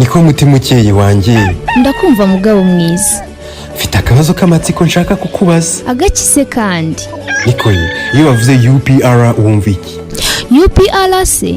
Niko mutima ukeye wanjye. Ndakumva, mugabo mwiza. Mfite akabazo k'amatsiko nshaka kukubaza. Agakise kandi? Niko ye, iyo bavuze UPR wumva iki? UPR se?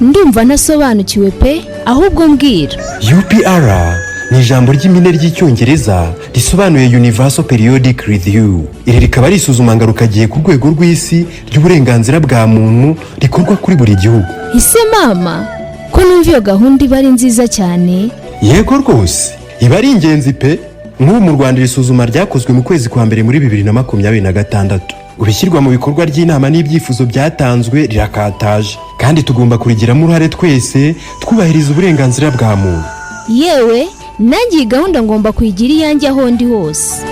Ndumva ntasobanukiwe pe, ahubwo mbwira. UPR ni ijambo ry'impine ry'Icyongereza risobanuye Universal Periodic Review. Iri rikaba ari isuzuma ngarukagihe ku rwego rw'isi ry'uburenganzira bwa muntu rikorwa kuri buri gihugu. Ese mama, ko numva iyo gahunda iba ari nziza cyane? Yego rwose, iba ari ingenzi pe. Nk'ubu mu Rwanda iri suzuma ryakozwe mu kwezi kwa mbere muri 2026. Ubu ishyirwa mu bikorwa ry'inama n'ibyifuzo byatanzwe rirakataje, kandi tugomba kurigiramo uruhare twese twubahiriza uburenganzira bwa muntu. Yewe, nanjye iyi gahunda ngomba kuyigira iyanjye aho ndi hose.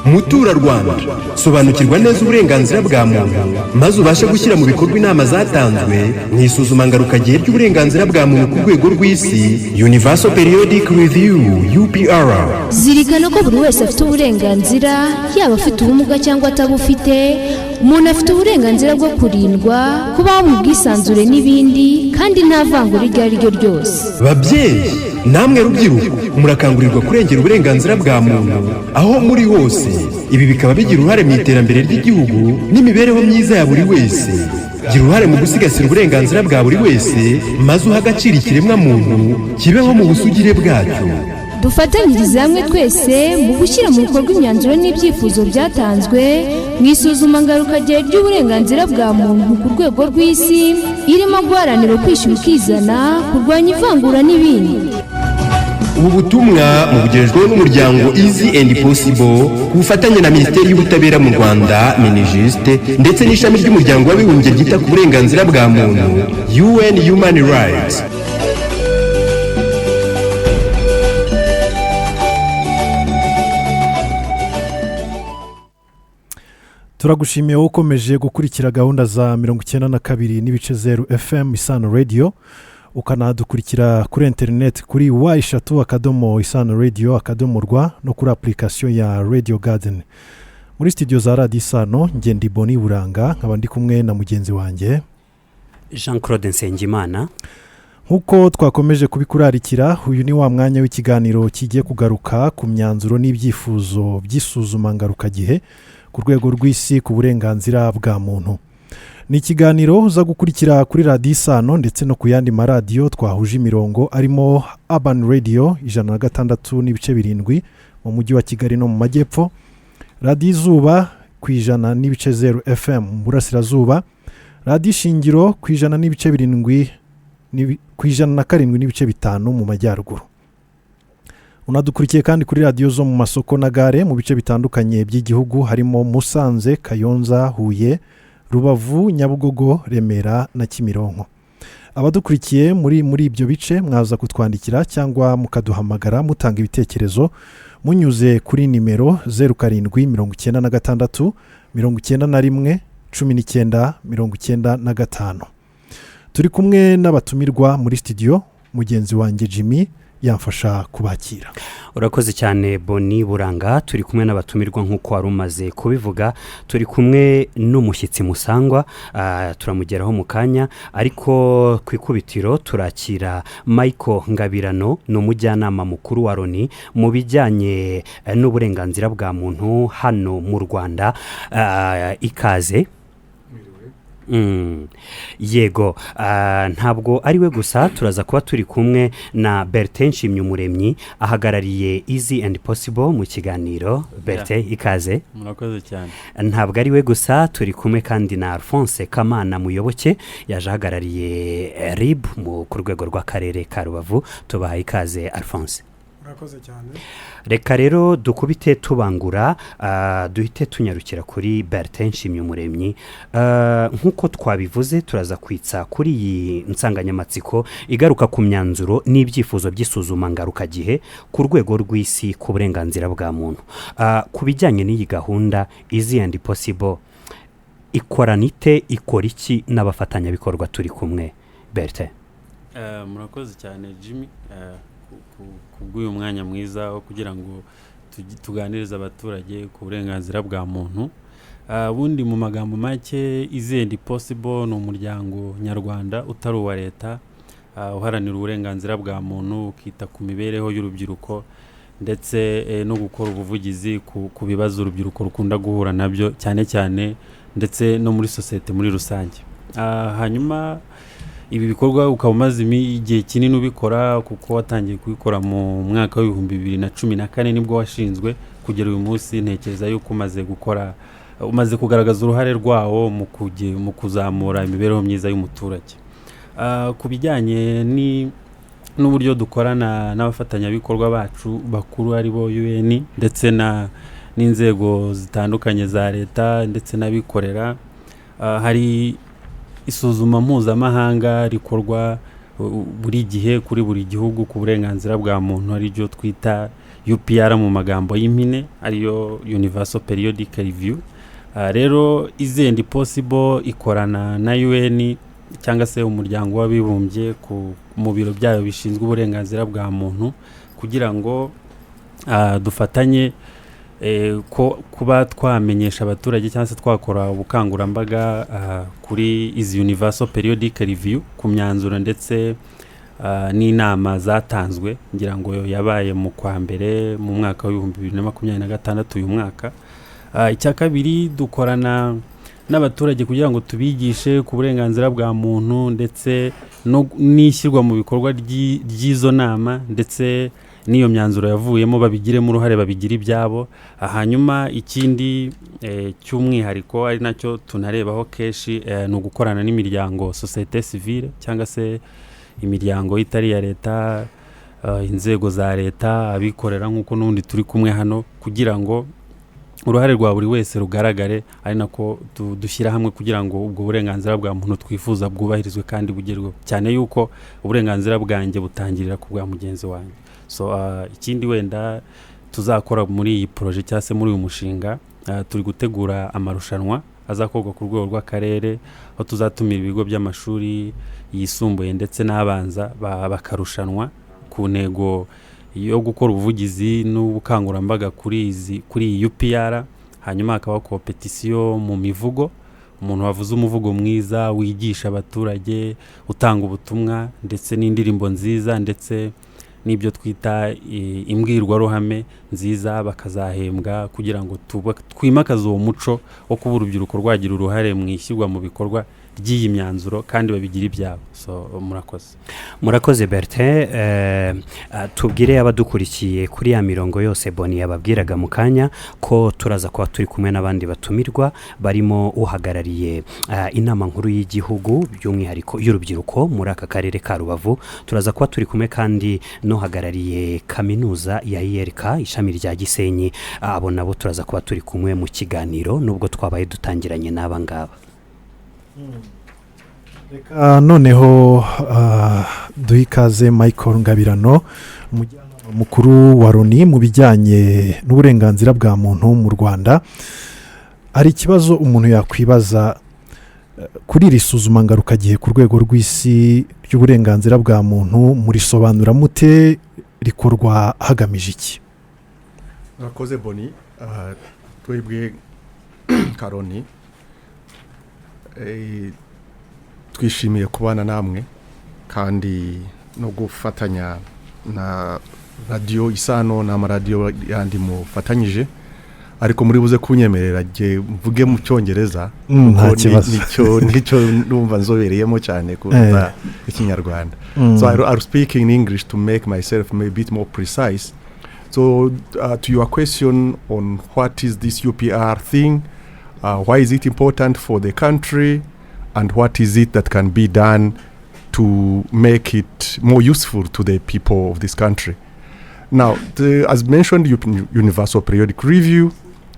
Muturarwanda, sobanukirwa neza uburenganzira bwa muntu maze ubashe gushyira mu bikorwa inama zatanzwe mu isuzuma ngarukagihe ry'uburenganzira bwa muntu ku rwego rw'isi, Universal Periodic Review, UPR. Zirikana ko buri wese afite uburenganzira, yaba afite ubumuga cyangwa atabufite. Umuntu afite uburenganzira bwo kurindwa, kubaho mu bwisanzure n'ibindi, kandi nta vangura iryo ari ryo ryose. Babyeyi namwe rubyiruko, murakangurirwa kurengera uburenganzira bwa muntu aho muri hose. Ibi bikaba bigira uruhare mu iterambere ry'igihugu n'imibereho myiza ya buri wese. Gira uruhare mu gusigasira uburenganzira bwa buri wese maze uha agaciro ikiremwamuntu kibeho mu busugire bwacyo. Dufatanyirize hamwe twese mu gushyira mu bikorwa imyanzuro n'ibyifuzo byatanzwe mu isuzuma ngarukagihe ry'uburenganzira bwa muntu ku rwego rw'isi, irimo guharanira kwishyura ukizana, kurwanya ivangura n'ibindi. Ubu butumwa mubugejejweho n'umuryango Easy and Possible ku bufatanye na Minisiteri y'Ubutabera mu Rwanda, MINIJUST, ndetse n'ishami ry'Umuryango w'Abibumbye ryita ku burenganzira bwa muntu, UN Human Rights. Turagushimiye wowe ukomeje gukurikira gahunda za 92.0 FM Isano Radio, ukanadukurikira kuri interineti kuri www.isanoradio.rw no kuri application ya Radio Garden. Muri studio za Radiyo Isano, ngenda Boni Buranga, nkaba ndi kumwe na mugenzi wanjye Jean Claude Nsengimana. Nk'uko twakomeje kubikurarikira, uyu ni wa mwanya w'ikiganiro kigiye kugaruka ku myanzuro n'ibyifuzo by'isuzuma ngarukagihe ku rwego rw'isi ku burenganzira bwa muntu. Ni ikiganiro uza gukurikira kuri Radiyo Isano ndetse no ku yandi maradiyo twahuje imirongo, arimo Urban Radio 106.7 mu mujyi wa Kigali no mu majyepfo, Radiyo Izuba ku 100.0 FM mu burasirazuba, Radiyo Ishingiro ku 100.7, ku 107.5 mu majyaruguru. Unadukurikiye kandi kuri radiyo zo mu masoko na gare mu bice bitandukanye by'igihugu, harimo Musanze, Kayonza, Huye, Rubavu, Nyabugogo, Remera na Kimironko. Abadukurikiye muri ibyo bice mwaza kutwandikira cyangwa mukaduhamagara mutanga ibitekerezo munyuze kuri nimero 0796 91 19 95. Turi kumwe n'abatumirwa muri studio, mugenzi wanjye Jimmy yamfasha kubakira. Urakoze cyane, Boni Buranga. Turi kumwe n'abatumirwa nk'uko wari umaze kubivuga. Turi kumwe n'umushyitsi musangwa, turamugeraho mu kanya, ariko ku ikubitiro turakira Michael Ngabirano. Ni umujyanama mukuru wa Loni mu bijyanye n'uburenganzira bwa muntu hano mu Rwanda. Ikaze. Yego, ntabwo ari we gusa, turaza kuba turi kumwe na Bertin Nshimyumuremyi, ahagarariye Easy and Possible mu kiganiro. Bertin, ikaze. Murakoze cyane. Ntabwo ari we gusa, turi kumwe kandi na Alphonse Kamana Muyoboke, yaje ahagarariye RIB ku rwego rw'akarere ka Rubavu. Tubahaye ikaze, Alphonse. Murakoze cyane. Reka rero dukubite tubangura, duhite tunyarukira kuri Bertin Nshimyumuremyi. Nk'uko twabivuze, turaza kwitsa kuri iyi nsanganyamatsiko igaruka ku myanzuro n'ibyifuzo by'isuzuma ngarukagihe ku rwego rw'isi ku burenganzira bwa muntu. Ku bijyanye n'iyi gahunda, Easy and Possible ikorana ite, ikora iki n'abafatanyabikorwa turi kumwe? Bertin. Murakoze cyane, Jimmy, kubw'uyu mwanya mwiza wo kugira ngo tuganirize abaturage ku burenganzira bwa muntu. Ubundi mu magambo make, Easy and Possible ni umuryango nyarwanda utari uwa leta. Uharanira uburenganzira bwa muntu, ukita ku mibereho y'urubyiruko ndetse no gukora ubuvugizi ku bibazo urubyiruko rukunda guhura nabyo cyane cyane, ndetse no muri sosiyete muri rusange. Hanyuma ibi bikorwa ukaba umaze igihe kinini ubikora, kuko watangiye kubikora mu mwaka wa 2014, nibwo washinzwe, kugera uyu munsi. Ntekereza yuko umaze gukora, umaze kugaragaza uruhare rwawo mu kuzamura imibereho myiza y'umuturage. Ku bijyanye n'uburyo dukorana n'abafatanyabikorwa bacu bakuru, aribo UN ndetse n'inzego zitandukanye za leta ndetse n'abikorera, hari isuzuma mpuzamahanga rikorwa buri gihe kuri buri gihugu ku burenganzira bwa muntu, ariryo twita UPR mu magambo y'impine, ariyo Universal Periodic Review. Rero Easy and Possible ikorana na UN cyangwa se Umuryango w'Abibumbye mu biro byayo bishinzwe uburenganzira bwa muntu, kugira ngo dufatanye ko kuba twamenyesha abaturage cyangwa se twakora ubukangurambaga kuri izi Universal Periodic Review, ku myanzuro ndetse n'inama zatanzwe. Ngira ngo yabaye mu kwa mbere mu mwaka wa 2026, uyu mwaka. Icya kabiri, dukorana n'abaturage kugira ngo tubigishe ku burenganzira bwa muntu ndetse no n'ishyirwa mu bikorwa ry'izo nama ndetse n'iyo myanzuro yavuyemo, babigiremo uruhare, babigire ibyabo. Hanyuma ikindi cy'umwihariko, ari nacyo tunarebaho kenshi, ni ugukorana n'imiryango société civile cyangwa se imiryango itari iya leta, inzego za leta, abikorera, nk'uko n'ubundi turi kumwe hano, kugira ngo uruhare rwa buri wese rugaragare, ari nako dushyira hamwe kugira ngo ubwo burenganzira bwa muntu twifuza bwubahirizwe kandi bugerweho, cyane yuko uburenganzira bwanjye butangirira ku bwa mugenzi wanjye. So ikindi wenda tuzakora muri iyi projet cyangwa se muri uyu mushinga, turi gutegura amarushanwa azakorwa ku rwego rw'akarere, aho tuzatumira ibigo by'amashuri yisumbuye ndetse n'abanza, bakarushanwa ku ntego yo gukora ubuvugizi n'ubukangurambaga kuri iyi UPR. Hanyuma hakaba compétition mu mivugo, umuntu wavuze umuvugo mwiza wigisha abaturage, utanga ubutumwa, ndetse n'indirimbo nziza, ndetse n'ibyo twita imbwirwaruhame nziza, bakazahembwa, kugira ngo twimakaze uwo muco wo kuba urubyiruko rwagira uruhare mu ishyirwa mu bikorwa ry'iyi myanzuro kandi babigira ibyabo. So murakoze. Murakoze, Bertin. Tubwire abadukurikiye kuri ya mirongo yose Boni yababwiraga mu kanya ko turaza kuba turi kumwe n'abandi batumirwa, barimo uhagarariye Inama Nkuru y'Igihugu, by'umwihariko y'urubyiruko muri aka karere ka Rubavu. Turaza kuba turi kumwe kandi n'uhagarariye Kaminuza ya ULK, ishami rya Gisenyi. Abo nabo turaza kuba turi kumwe mu kiganiro, nubwo twabaye dutangiranye n'aba ngaba. Reka noneho duhe ikaze Michael Ngabirano, umujyanama mukuru wa Loni mu bijyanye n'uburenganzira bwa muntu mu Rwanda. Hari ikibazo umuntu yakwibaza kuri iri suzuma ngarukagihe ku rwego rw'isi ry'uburenganzira bwa muntu: murisobanura mute? Rikorwa hagamije iki? Murakoze, Boni. Twebwe nka Loni twishimiye kubana namwe kandi no gufatanya na Radiyo Isano n'amaradiyo yandi mufatanyije, ariko muri buze kunyemerera jye mvuge mu Cyongereza, Nta kuko kibazo. nicyo numva nzobereyemo cyane kuruta Ikinyarwanda. So I'll speak in English to make myself a bit more precise. So to your question on what is this UPR thing, why is it important for the country, and what is it that can be done to make it more useful to the people of this country. Now, as mentioned, Universal Periodic Review.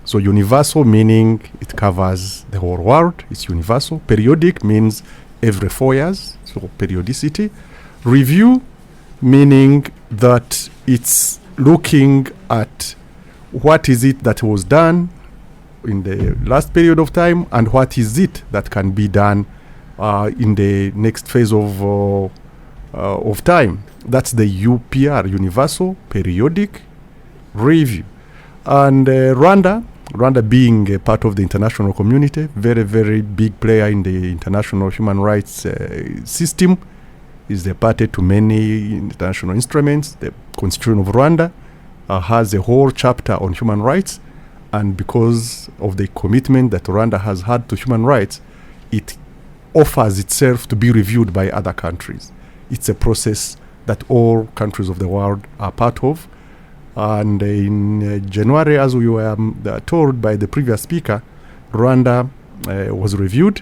So universal meaning it covers the whole world. It's universal. Periodic means every 4 years, so periodicity. Review meaning that it's looking at what is it that was done in the last period of time and what is it that can be done in the next phase of time. That's the UPR, Universal Periodic Review. And Rwanda being a part of the international community, very, very big player in the international human rights system, is a party to many international instruments. The Constitution of Rwanda has a whole chapter on human rights, and because of the commitment that Rwanda has had to human rights, it offers itself to be reviewed by other countries. It's a process that all countries of the world are part of. And in January, as we were told by the previous speaker, Rwanda was reviewed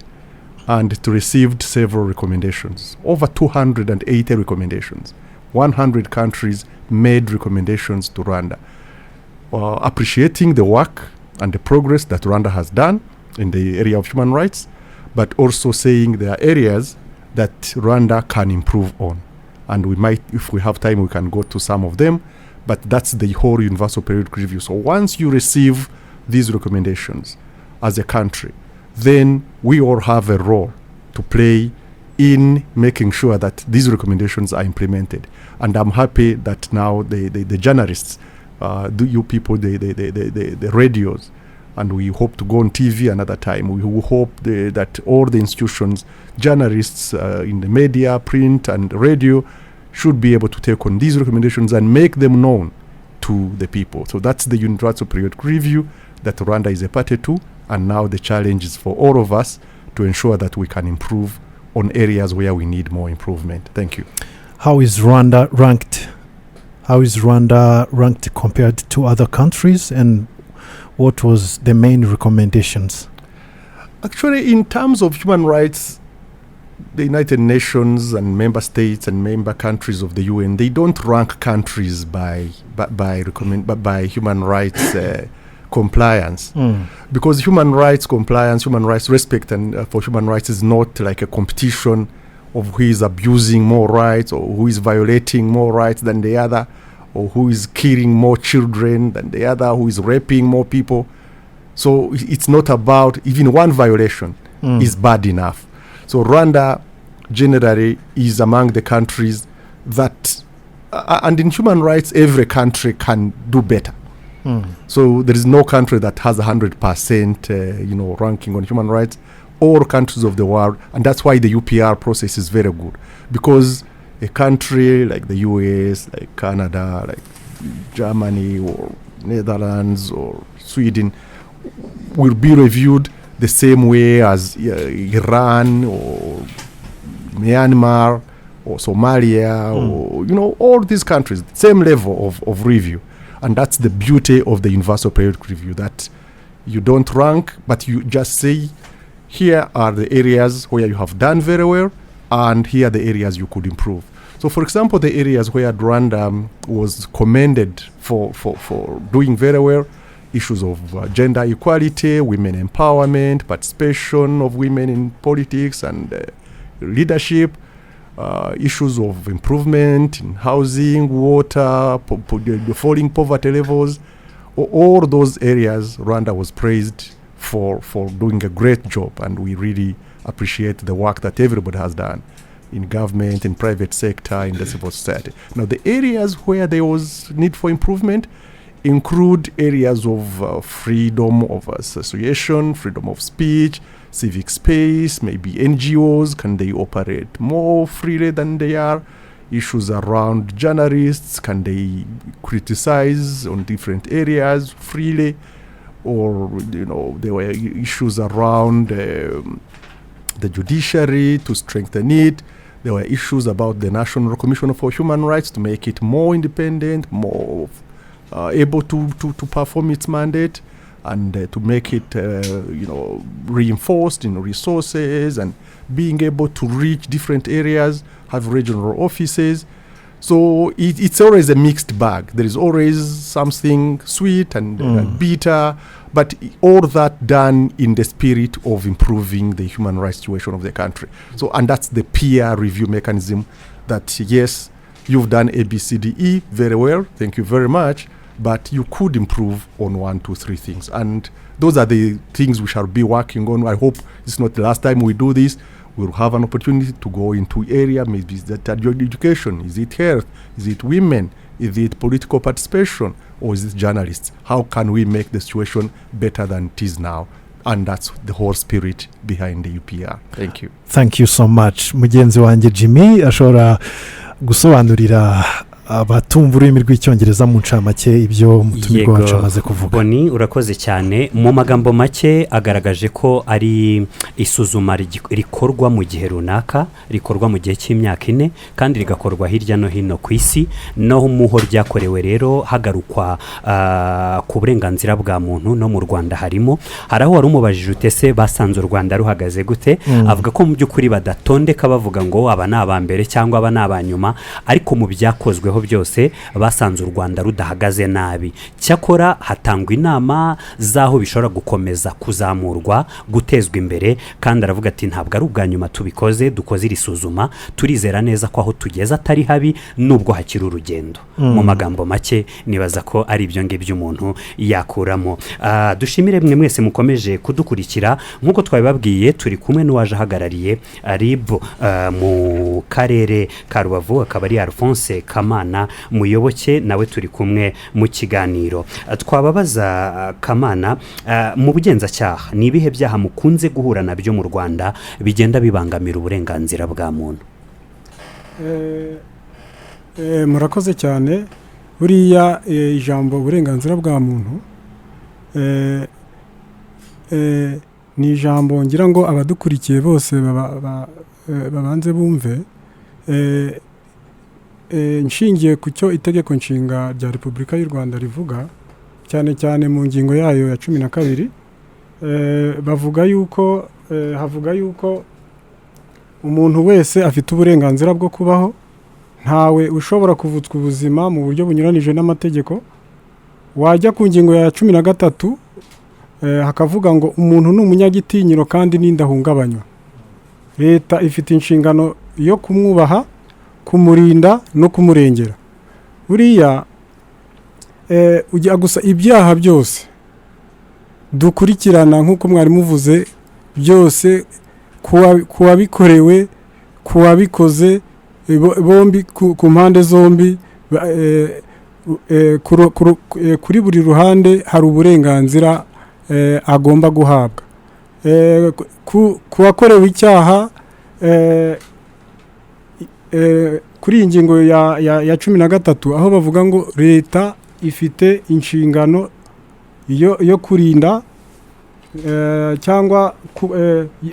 and it received several recommendations, over 280 recommendations. 100 countries made recommendations to Rwanda, appreciating the work and the progress that Rwanda has done in the area of human rights, but also saying there are areas that Rwanda can improve on. And we might, if we have time, we can go to some of them, but that's the whole Universal Periodic Review. So once you receive these recommendations as a country, then we all have a role to play in making sure that these recommendations are implemented. And I'm happy that now the journalists, you people, the radios, and we hope to go on TV another time. We hope that all the institutions, journalists in the media, print and radio, should be able to take on these recommendations and make them known to the people. So that's the Universal Periodic Review that Rwanda is a party to. And now the challenge is for all of us to ensure that we can improve on areas where we need more improvement. Thank you. How is Rwanda ranked? How is Rwanda ranked compared to other countries, and what was the main recommendations? Actually, in terms of human rights, the United Nations and member states and member countries of the UN, they don't rank countries by human rights compliance. Because human rights compliance, human rights respect, and for human rights is not like a competition of who is abusing more rights or who is violating more rights than the other, or who is killing more children than the other, who is raping more people. So it's not about even one violation is bad enough. So Rwanda generally is among the countries that, and in human rights, every country can do better. So there is no country that has 100%, ranking on human rights. All countries of the world, and that's why the UPR process is very good, because a country like the US, like Canada, like Germany or Netherlands or Sweden will be reviewed the same way as Iran or Myanmar or Somalia or, all these countries, same level of review. And that's the beauty of the Universal Periodic Review, that you don't rank, but you just say, here are the areas where you have done very well, and here are the areas you could improve. So, for example, the areas where Rwanda was commended for doing very well, issues of gender equality, women empowerment, participation of women in politics and leadership, issues of improvement in housing, water, the falling poverty levels, all those areas, Rwanda was praised for doing a great job, and we really appreciate the work that everybody has done in government, in private sector, in the civil society. Now, the areas where there was need for improvement include areas of freedom of association, freedom of speech, civic space, maybe NGOs, can they operate more freely than they are? Issues around journalists, can they criticize on different areas freely? Or, there were issues around the judiciary to strengthen it. There were issues about the National Commission for Human Rights to make it more independent, more able to perform its mandate, and to make it, reinforced in resources and being able to reach different areas, have regional offices. So it's always a mixed bag. There is always something sweet and bitter, but all that done in the spirit of improving the human rights situation of the country. So, and that's the peer review mechanism that, yes, you've done A, B, C, D, E very well, thank you very much, but you could improve on 1, 2, 3 things. And those are the things we shall be working on. I hope it's not the last time we do this. We'll have an opportunity to go into area, maybe is that education, is it health, is it women, is it political participation, or is it journalists? How can we make the situation better than it is now? And that's the whole spirit behind the UPR. Thank you. Thank you so much. Mugenzi wanjye Jimmy ashobora gusobanurira abatumva ururimi rw'Icyongereza mu ncamake ibyo umutumirwa wacu amaze kuvuga. Boni, urakoze cyane. Mu magambo make, agaragaje ko ari isuzuma rikorwa mu gihe runaka, rikorwa mu gihe cy'imyaka 4, kandi rigakorwa hirya no hino ku isi. No mu ho ryakorewe rero hagarukwa ku burenganzira bwa muntu, no mu Rwanda harimo. Hari aho wari umubajije utese basanze u Rwanda ruhagaze gute? Avuga ko mu by'ukuri badatondeka bavuga ngo aba ni aba mbere cyangwa aba ni aba nyuma, ariko mu byakozweho byose basanze u Rwanda rudahagaze nabi. Cyakora hatangwa inama z'aho bishobora gukomeza kuzamurwa, gutezwa imbere. Kandi aravuga ati ntabwo ari ubwa nyuma tubikoze, dukoze iri suzuma, turizera neza ko aho tugeze atari habi nubwo hakiri urugendo. Mu magambo make, nibaza ko ari ibyo ngibyo umuntu yakuramo. Dushimire mwe mwese mukomeje kudukurikira. Nk'uko twabibabwiye, turi kumwe n'uwaje ahagarariye RIB mu karere ka Rubavu, akaba ari Alphonse Kamana Muyoboke, nawe turi kumwe mu kiganiro. Twababaza Kamana, mu bugenzacyaha ni ibihe byaha mukunze guhura nabyo mu Rwanda bigenda bibangamira uburenganzira bwa muntu? Murakoze cyane. Buriya ijambo uburenganzira bwa muntu ni ijambo ngira ngo abadukurikiye bose babanze bumve. Nshingiye ku cyo Itegeko Nshinga rya Repubulika y'u Rwanda rivuga, cyane cyane mu ngingo yayo ya 12, bavuga yuko havuga yuko umuntu wese afite uburenganzira bwo kubaho, ntawe ushobora kuvutswa ubuzima mu buryo bunyuranije n'amategeko. Wajya ku ngingo ya 13, hakavuga ngo umuntu ni umunyagitinyiro kandi n'indahungabanywa, leta ifite inshingano yo kumwubaha, kumurinda no kumurengera. Buriya ujya gusa ibyaha byose dukurikirana, nk'uko mwari muvuze, byose ku wabikorewe, ku wabikoze, bombi, ku mpande zombi, kuri buri ruhande hari uburenganzira agomba guhabwa. Ku wakorewe icyaha, kuri iyi ngingo ya 13, aho bavuga ngo leta ifite inshingano yo kurinda cyangwa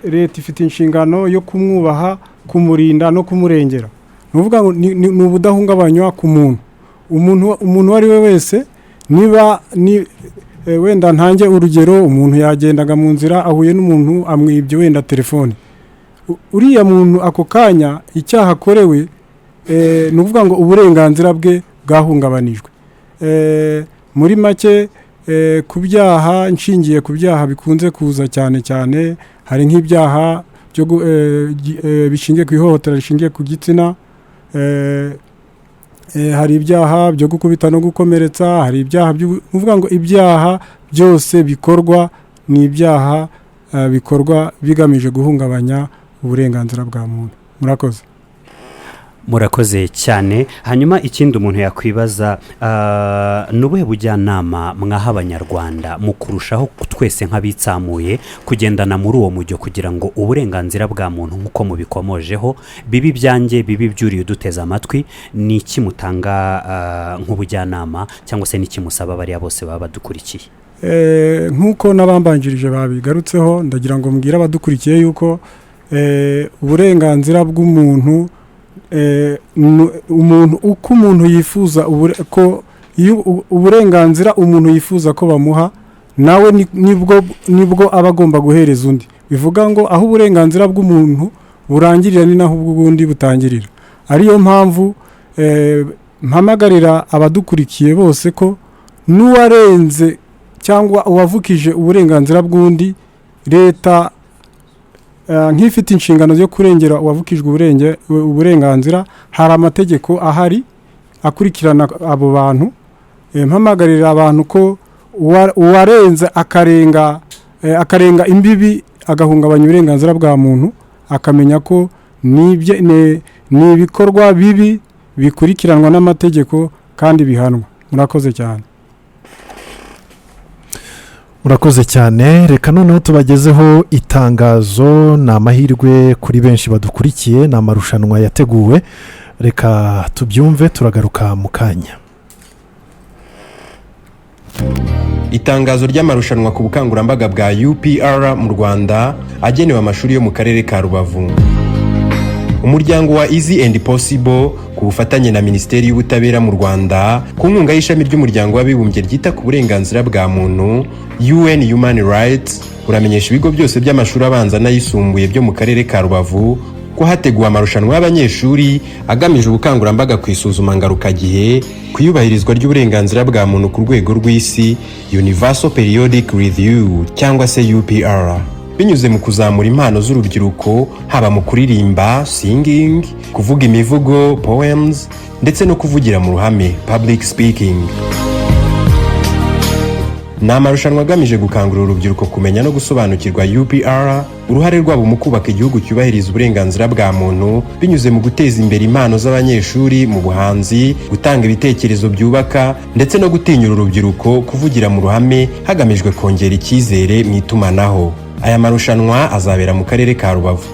leta ifite inshingano yo kumwubaha, kumurinda no kumurengera. Ni ukuvuga ngo ni ubudahungabanywa ku muntu, umuntu uwo ari we wese. Niba ni wenda ntange urugero, umuntu yagendaga mu nzira, ahuye n'umuntu, amwibye wenda telefone. Uriya muntu ako kanya icyaha akorewe, ni ukuvuga ngo uburenganzira bwe bwahungabanijwe. Muri make, ku byaha, nshingiye ku byaha bikunze kuza cyane cyane, hari nk'ibyaha bishingiye ku ihohotera rishingiye ku gitsina, hari ibyaha byo gukubita no gukomeretsa, hari ibyaha ni ukuvuga ngo ibyaha byose bikorwa ni ibyaha bikorwa bigamije guhungabanya uburenganzira bwa muntu. Murakoze. Murakoze cyane. Hanyuma ikindi umuntu yakwibaza, ni ubuhe bujyanama mwaha Abanyarwanda mu kurushaho twese nk'abitsamuye kugendana muri uwo mujyo, kugira ngo uburenganzira bwa muntu, nk'uko mubikomojeho, bibe ibyanjye, bibe ibyuriye uduteze amatwi? Ni iki mutanga nk'ubujyanama, cyangwa se n'iki musaba bariya bose baba badukurikiye? Nk'uko n'abambanjirije babigarutseho, ndagira ngo mbwire abadukurikiye yuko uburenganzira bw'umuntu, umuntu uko umuntu yifuza ko iyo uburenganzira umuntu yifuza ko bamuha, nawe nibwo aba agomba guhereza undi. Bivuga ngo aho uburenganzira bw'umuntu burangirira ni naho ubw'undi butangirira. Ariyo mpamvu mpamagarira abadukurikiye bose ko n'uwarenze cyangwa uwavukije uburenganzira bw'undi, leta nk'ifite inshingano zo kurengera uwavukijwe uburenganzira, hari amategeko ahari akurikirana abo bantu. Mpamagarira abantu ko uwarenze akarenga imbibi, agahungabanya uburenganzira bwa muntu, akamenya ko ni ibikorwa bibi bikurikiranwa n'amategeko kandi bihanwa. Murakoze cyane. Murakoze cyane. Reka noneho tubagezeho itangazo. Ni amahirwe kuri benshi badukurikiye, ni amarushanwa yateguwe. Reka tubyumve, turagaruka mu kanya. Itangazo ry'amarushanwa ku bukangurambaga bwa UPR mu Rwanda agenewe amashuri yo mu karere ka Rubavu. Umuryango wa Easy and Possible, ku bufatanye na Minisiteri y'Ubutabera mu Rwanda, ku nkunga y'ishami ry'Umuryango w'Abibumbye ryita ku burenganzira bwa muntu, UN Human Rights, uramenyesha ibigo byose by'amashuri abanza n'ayisumbuye byo mu karere ka Rubavu ko hateguwe amarushanwa y'abanyeshuri agamije ubukangurambaga ku isuzuma ngarukagihe ku iyubahirizwa ry'uburenganzira bwa muntu ku rwego rw'isi, Universal Periodic Review cyangwa se UPR, binyuze mu kuzamura impano z'urubyiruko, haba mu kuririmba, singing, kuvuga imivugo, poems, ndetse no kuvugira mu ruhame, public speaking. Ni amarushanwa agamije gukangurira urubyiruko kumenya no gusobanukirwa UPR, uruhare rwabo mu kubaka igihugu cyubahiriza uburenganzira bwa muntu, binyuze mu guteza imbere impano z'abanyeshuri mu buhanzi, gutanga ibitekerezo byubaka, ndetse no gutinyura urubyiruko kuvugira mu ruhame, hagamijwe kongera icyizere mu itumanaho. Aya marushanwa azabera mu karere ka Rubavu.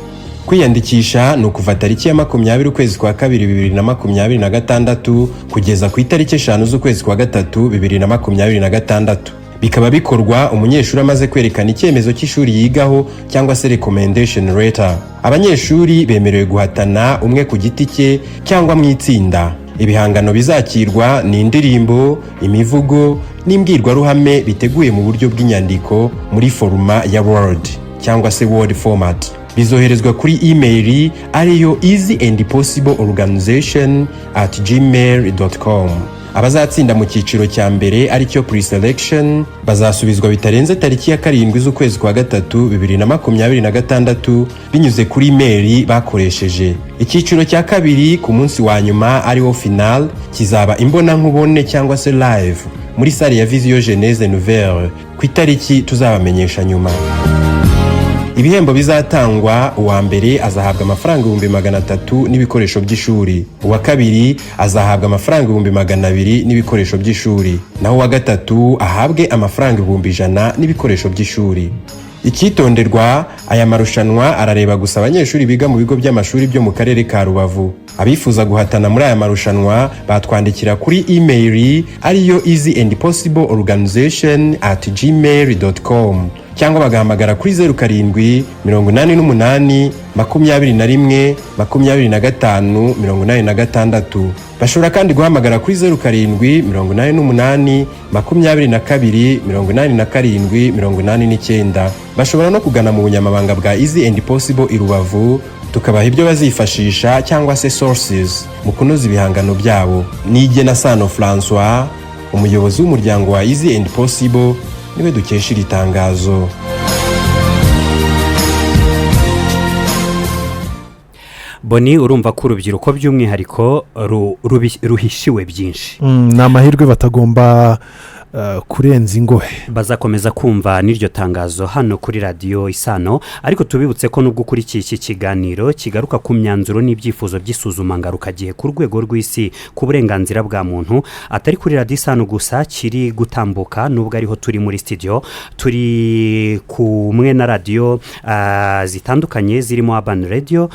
Kwiyandikisha ni ukuva tariki ya 20 ukwezi kwa kabiri 2026 kugeza ku itariki 5 z'ukwezi kwa gatatu 2026, bikaba bikorwa umunyeshuri amaze kwerekana icyemezo cy'ishuri yigaho cyangwa se recommendation letter. Abanyeshuri bemerewe guhatana umwe ku giti cye cyangwa mu itsinda. Ibihangano bizakirwa ni indirimbo, imivugo n'imbwirwaruhame biteguye mu buryo bw'inyandiko muri format ya Word cyangwa se Word format. Bizoherezwa kuri email ariyo easyandpossibleorganization@gmail.com. Abazatsinda mu cyiciro cya mbere, aricyo pre-selection, bazasubizwa bitarenze tariki ya 7 z'ukwezi kwa gatatu 2026 binyuze kuri email bakoresheje. Icyiciro cya kabiri, ku munsi wa nyuma ariwo final, kizaba imbonankubone cyangwa se live muri salle ya Vision Jeunesse Nouvelle ku itariki tuzabamenyesha nyuma. Ibihembo bizatangwa: uwa mbere azahabwa amafaranga 300,000 n'ibikoresho by'ishuri, uwa kabiri azahabwa amafaranga 200,000 n'ibikoresho by'ishuri, naho uwa gatatu ahabwe amafaranga 100,000 n'ibikoresho by'ishuri. Icyitonderwa: aya marushanwa arareba gusa abanyeshuri biga mu bigo by'amashuri byo mu karere ka Rubavu. Abifuza guhatana muri aya marushanwa batwandikira kuri email ariyo easyandpossibleorganization@gmail.com cyangwa bagahamagara kuri 0788212586. Bashobora kandi guhamagara kuri 0788228789. Bashobora no kugana mu bunyamabanga bwa Easy and Possible i Rubavu, tukabaha ibyo bazifashisha cyangwa se sources mu kunoza ibihangano byabo. Nigena Sano Francois, umuyobozi w'umuryango wa Easy and Possible, niwe dukesha iri tangazo. Boni, urumva ko urubyiruko by'umwihariko ruhishiwe byinshi. Ni amahirwe batagomba kurenza ingohe. Bazakomeza kumva n'iryo tangazo hano kuri Radiyo Isano. Ariko tubibutse ko nubwo ukurikiye iki kiganiro kigaruka ku myanzuro n'ibyifuzo by'isuzuma ngarukagihe ku rwego rw'isi ku burenganzira bwa muntu, atari kuri Radiyo Isano gusa kiri gutambuka, nubwo ariho turi muri studio. Turi kumwe na radiyo zitandukanye zirimo Urban Radio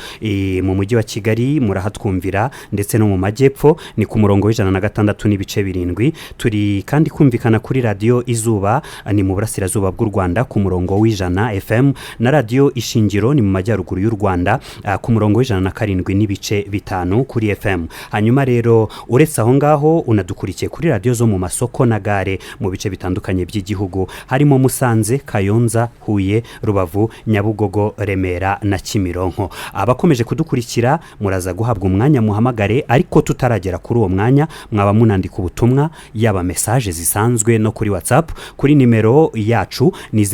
mu mujyi wa Kigali, murahatwumvira, ndetse no mu majyepfo ni ku murongo wa 106.7. Turi kandi kumvikana kuri Radiyo Izuba, ni mu burasirazuba bw'u Rwanda, ku murongo wa 100 FM, na Radiyo Ishingiro ni mu majyaruguru y'u Rwanda, ku murongo wa 107.5 kuri FM. Hanyuma rero, uretse aho ngaho, unadukurikiye kuri radiyo zo mu masoko na gare mu bice bitandukanye by'igihugu, harimo Musanze, Kayonza, Huye, Rubavu, Nyabugogo, Remera na Kimironko. Abakomeje kudukurikira muraza guhabwa umwanya muhamagare, ariko tutaragera kuri uwo mwanya mwaba munandika ubutumwa, yaba message zisanzwe no kuri WhatsApp, kuri nimero yacu ni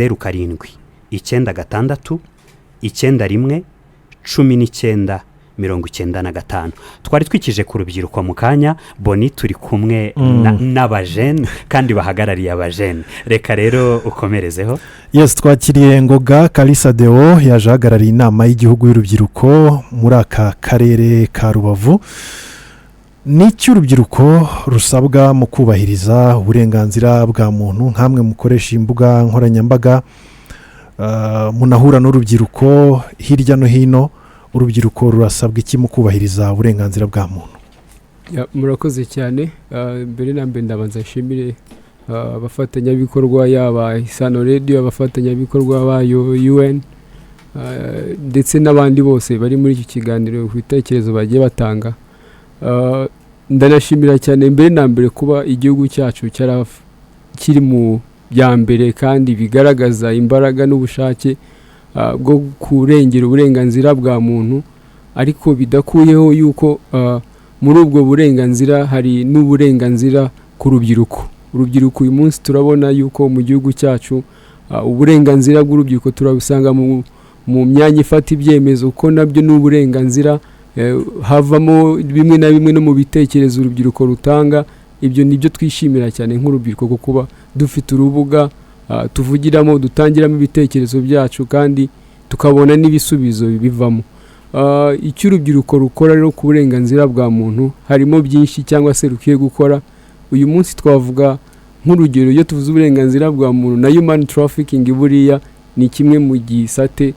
0796911995. Twari twikije ku rubyiruko mu kanya. Boni, turi kumwe n'abajene kandi bahagarariye abajene. Reka rero ukomerezeho. Yes, twakiriye Ngoga Kalisa Deo, yaje ahagarariye Inama y'Igihugu y'Urubyiruko muri aka karere ka Rubavu. Ni iki urubyiruko rusabwa mu kubahiriza uburenganzira bwa muntu? Nk'amwe mukoresha imbuga nkoranyambaga, munahura n'urubyiruko hirya no hino, urubyiruko rurasabwa iki mu kubahiriza uburenganzira bwa muntu? Ya, murakoze cyane. Mbere na mbere ndabanza nshimire abafatanyabikorwa, yaba Isano Radio, abafatanyabikorwa bayo UN, ndetse n'abandi bose bari muri iki kiganiro ku bitekerezo bagiye batanga. Ndanashimira cyane mbere na mbere kuba igihugu cyacu kiri mu bya mbere kandi bigaragaza imbaraga n'ubushake bwo kurengera uburenganzira bwa muntu, ariko bidakuyeho yuko muri ubwo burenganzira hari n'uburenganzira ku rubyiruko. Urubyiruko uyu munsi turabona yuko mu gihugu cyacu uburenganzira bw'urubyiruko turabusanga mu myanya ifata ibyemezo, ko nabyo ni uburenganzira. Havamo bimwe na bimwe no mu bitekerezo urubyiruko rutanga. Ibyo ni byo twishimira cyane nk'urubyiruko, kuko kuba dufite urubuga tuvugiramo, dutangiramo ibitekerezo byacu kandi tukabona n'ibisubizo bivamo. Icyo urubyiruko rukora rero ku burenganzira bwa muntu harimo byinshi cyangwa se rukwiye gukora. Uyu munsi twavuga nk'urugero, iyo tuvuze uburenganzira bwa muntu na human trafficking, buriya ni kimwe mu gisate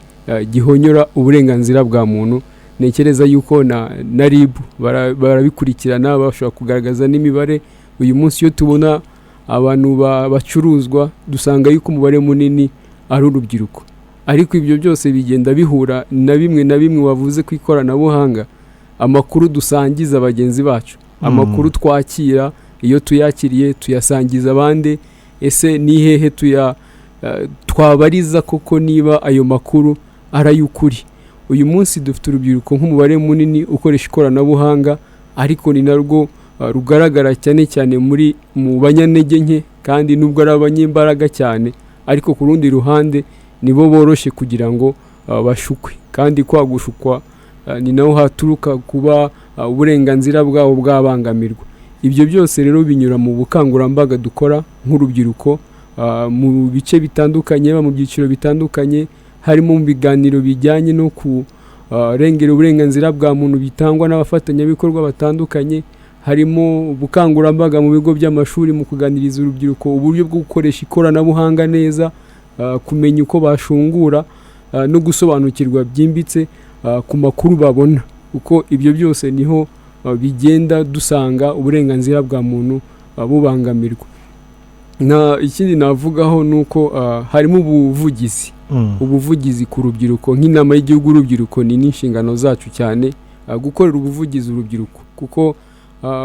gihonyora uburenganzira bwa muntu. Ntekereza yuko na RIB barabikurikirana, bashobora kugaragaza n'imibare. Uyu munsi iyo tubona abantu bacuruzwa, dusanga yuko umubare munini ari urubyiruko. Ariko ibyo byose bigenda bihura na bimwe na bimwe wavuze ku ikoranabuhanga, amakuru dusangiza bagenzi bacu, amakuru twakira, iyo tuyakiriye tuyasangiza abandi. Ese ni hehe twabariza koko niba ayo makuru ari ay'ukuri? Uyu munsi dufite urubyiruko nk'umubare munini ukoresha ikoranabuhanga, ariko ni narwo rugaragara cyane cyane muri mu banyantege nke, kandi nubwo ari abanyembaraga cyane, ariko ku rundi ruhande nibo boroshye kugira ngo bashukwe. Kandi kwa gushukwa ni naho haturuka kuba uburenganzira bwabo bwabangamirwa. Ibyo byose rero binyura mu bukangurambaga dukora nk'urubyiruko mu bice bitandukanye, mu byiciro bitandukanye, harimo mu biganiro bijyanye no kurengera uburenganzira bwa muntu bitangwa n'abafatanyabikorwa batandukanye, harimo ubukangurambaga mu bigo by'amashuri mu kuganiriza urubyiruko uburyo bwo gukoresha ikoranabuhanga neza, kumenya uko bashungura, no gusobanukirwa byimbitse ku makuru babona, kuko ibyo byose niho bigenda dusanga uburenganzira bwa muntu bubangamirwa. Na ikindi navugaho ni uko harimo ubuvugizi, ubuvugizi ku rubyiruko. Nk'inama y'igihugu urubyiruko, ni n'inshingano zacu cyane gukorera ubuvugizi urubyiruko, kuko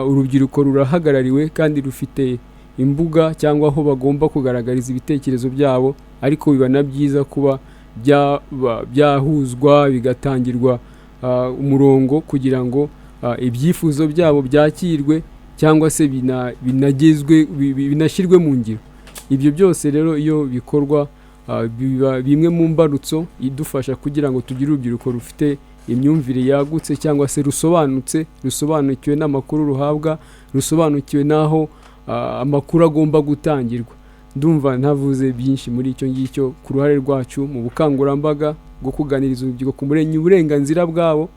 urubyiruko rurahagarariwe kandi rufite imbuga cyangwa aho bagomba kugaragariza ibitekerezo byabo, ariko biba na byiza kuba byahuzwa, bigatangirwa umurongo kugira ngo ibyifuzo byabo byakirwe cyangwa se binagezwe, binashyirwe mu ngiro. Ibyo byose rero iyo bikorwa, biba bimwe mu mbarutso idufasha kugira ngo tugire urubyiruko rufite imyumvire yagutse cyangwa se rusobanutse, rusobanukiwe n'amakuru ruhabwa, rusobanukiwe n'aho amakuru agomba gutangirwa. Ndumva ntavuze byinshi muri icyo ngicyo ku ruhare rwacu mu bukangurambaga bwo kuganiriza urubyiruko kumenya uburenganzira bwabo,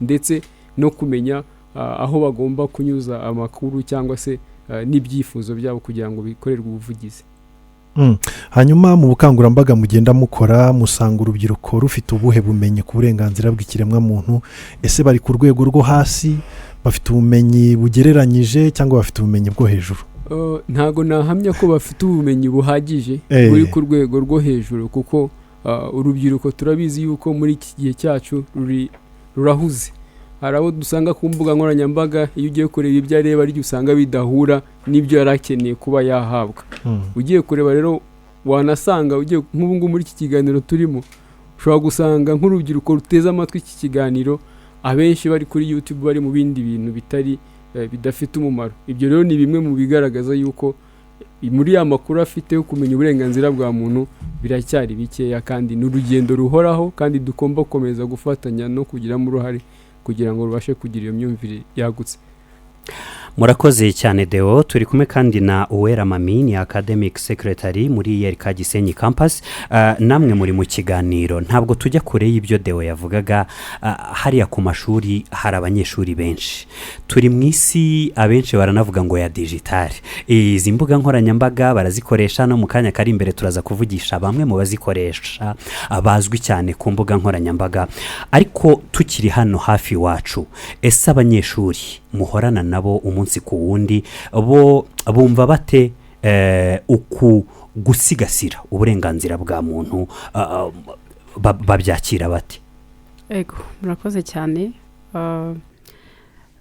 ndetse no kumenya aho bagomba kunyuza amakuru cyangwa se n'ibyifuzo byabo kugira ngo bikorerwe ubuvugizi. Hanyuma mu bukangurambaga mugenda mukora, musanga urubyiruko rufite ubuhe bumenyi ku burenganzira bw'ikiremwamuntu? Ese bari ku rwego rwo hasi, bafite ubumenyi bugereranyije, cyangwa bafite ubumenyi bwo hejuru? Ntago nahamya ko bafite ubumenyi buhagije buri ku rwego rwo hejuru, kuko urubyiruko turabizi yuko muri iki gihe cyacu rurahuze. Hari abo dusanga ku mbuga nkoranyambaga, iyo ugiye kureba ibyo areba ariko usanga bidahura n'ibyo yari akeneye kuba yahabwa. Ugiye kureba rero wanasanga ugiye nk'ubu ngubu muri iki kiganiro turimo, ushobora gusanga nk'urubyiruko ruteze amatwi iki kiganiro abenshi bari kuri YouTube, bari mu bindi bintu bitari bidafite umumaro. Ibyo rero ni bimwe mu bigaragaza yuko muri ya makuru afite yo kumenya uburenganzira bwa muntu biracyari bikeya, kandi ni urugendo ruhoraho, kandi tugomba gukomeza gufatanya no kugiramo uruhare kugira ngo rubashe kugira iyo myumvire yagutse. Murakoze cyane, Deo. Turi kumwe kandi na Uwera Mami, ni academic secretary muri ULK Gisenyi Campus. Namwe muri mu kiganiro. Ntabwo tujya kure y'ibyo Deo yavugaga. Hariya ku mashuri hari abanyeshuri benshi. Turi mu isi abenshi baranavuga ngo ya digital. Izi mbuga nkoranyambaga barazikoresha. No mu kanya kari imbere turaza kuvugisha bamwe mu bazikoresha, bazwi cyane ku mbuga nkoranyambaga. Ariko tukiri hano hafi iwacu, ese abanyeshuri muhorana nabo umunsi ku wundi bo bumva bate uku gusigasira uburenganzira bwa muntu? Babyakira bate? Ego, murakoze cyane.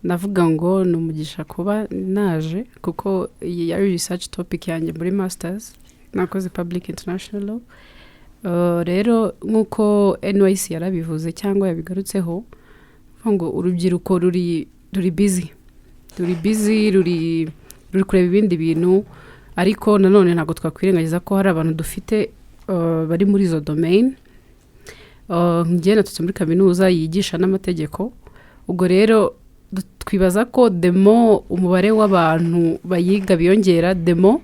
Navuga ngo ni umugisha kuba naje, kuko iyi yari research topic yanjye muri masters nakoze, public international law. Rero nk'uko NYC yarabivuze cyangwa yabigarutseho, kuvuga ngo urubyiruko ruri busy, ruri busy, ruri kureba ibindi bintu. Ariko nanone ntabwo twakwirengagiza ko hari abantu dufite bari muri izo domain. Njye naturutse muri kaminuza yigisha n'amategeko. Ubwo rero twibaza ko demo umubare w'abantu bayiga biyongera, demo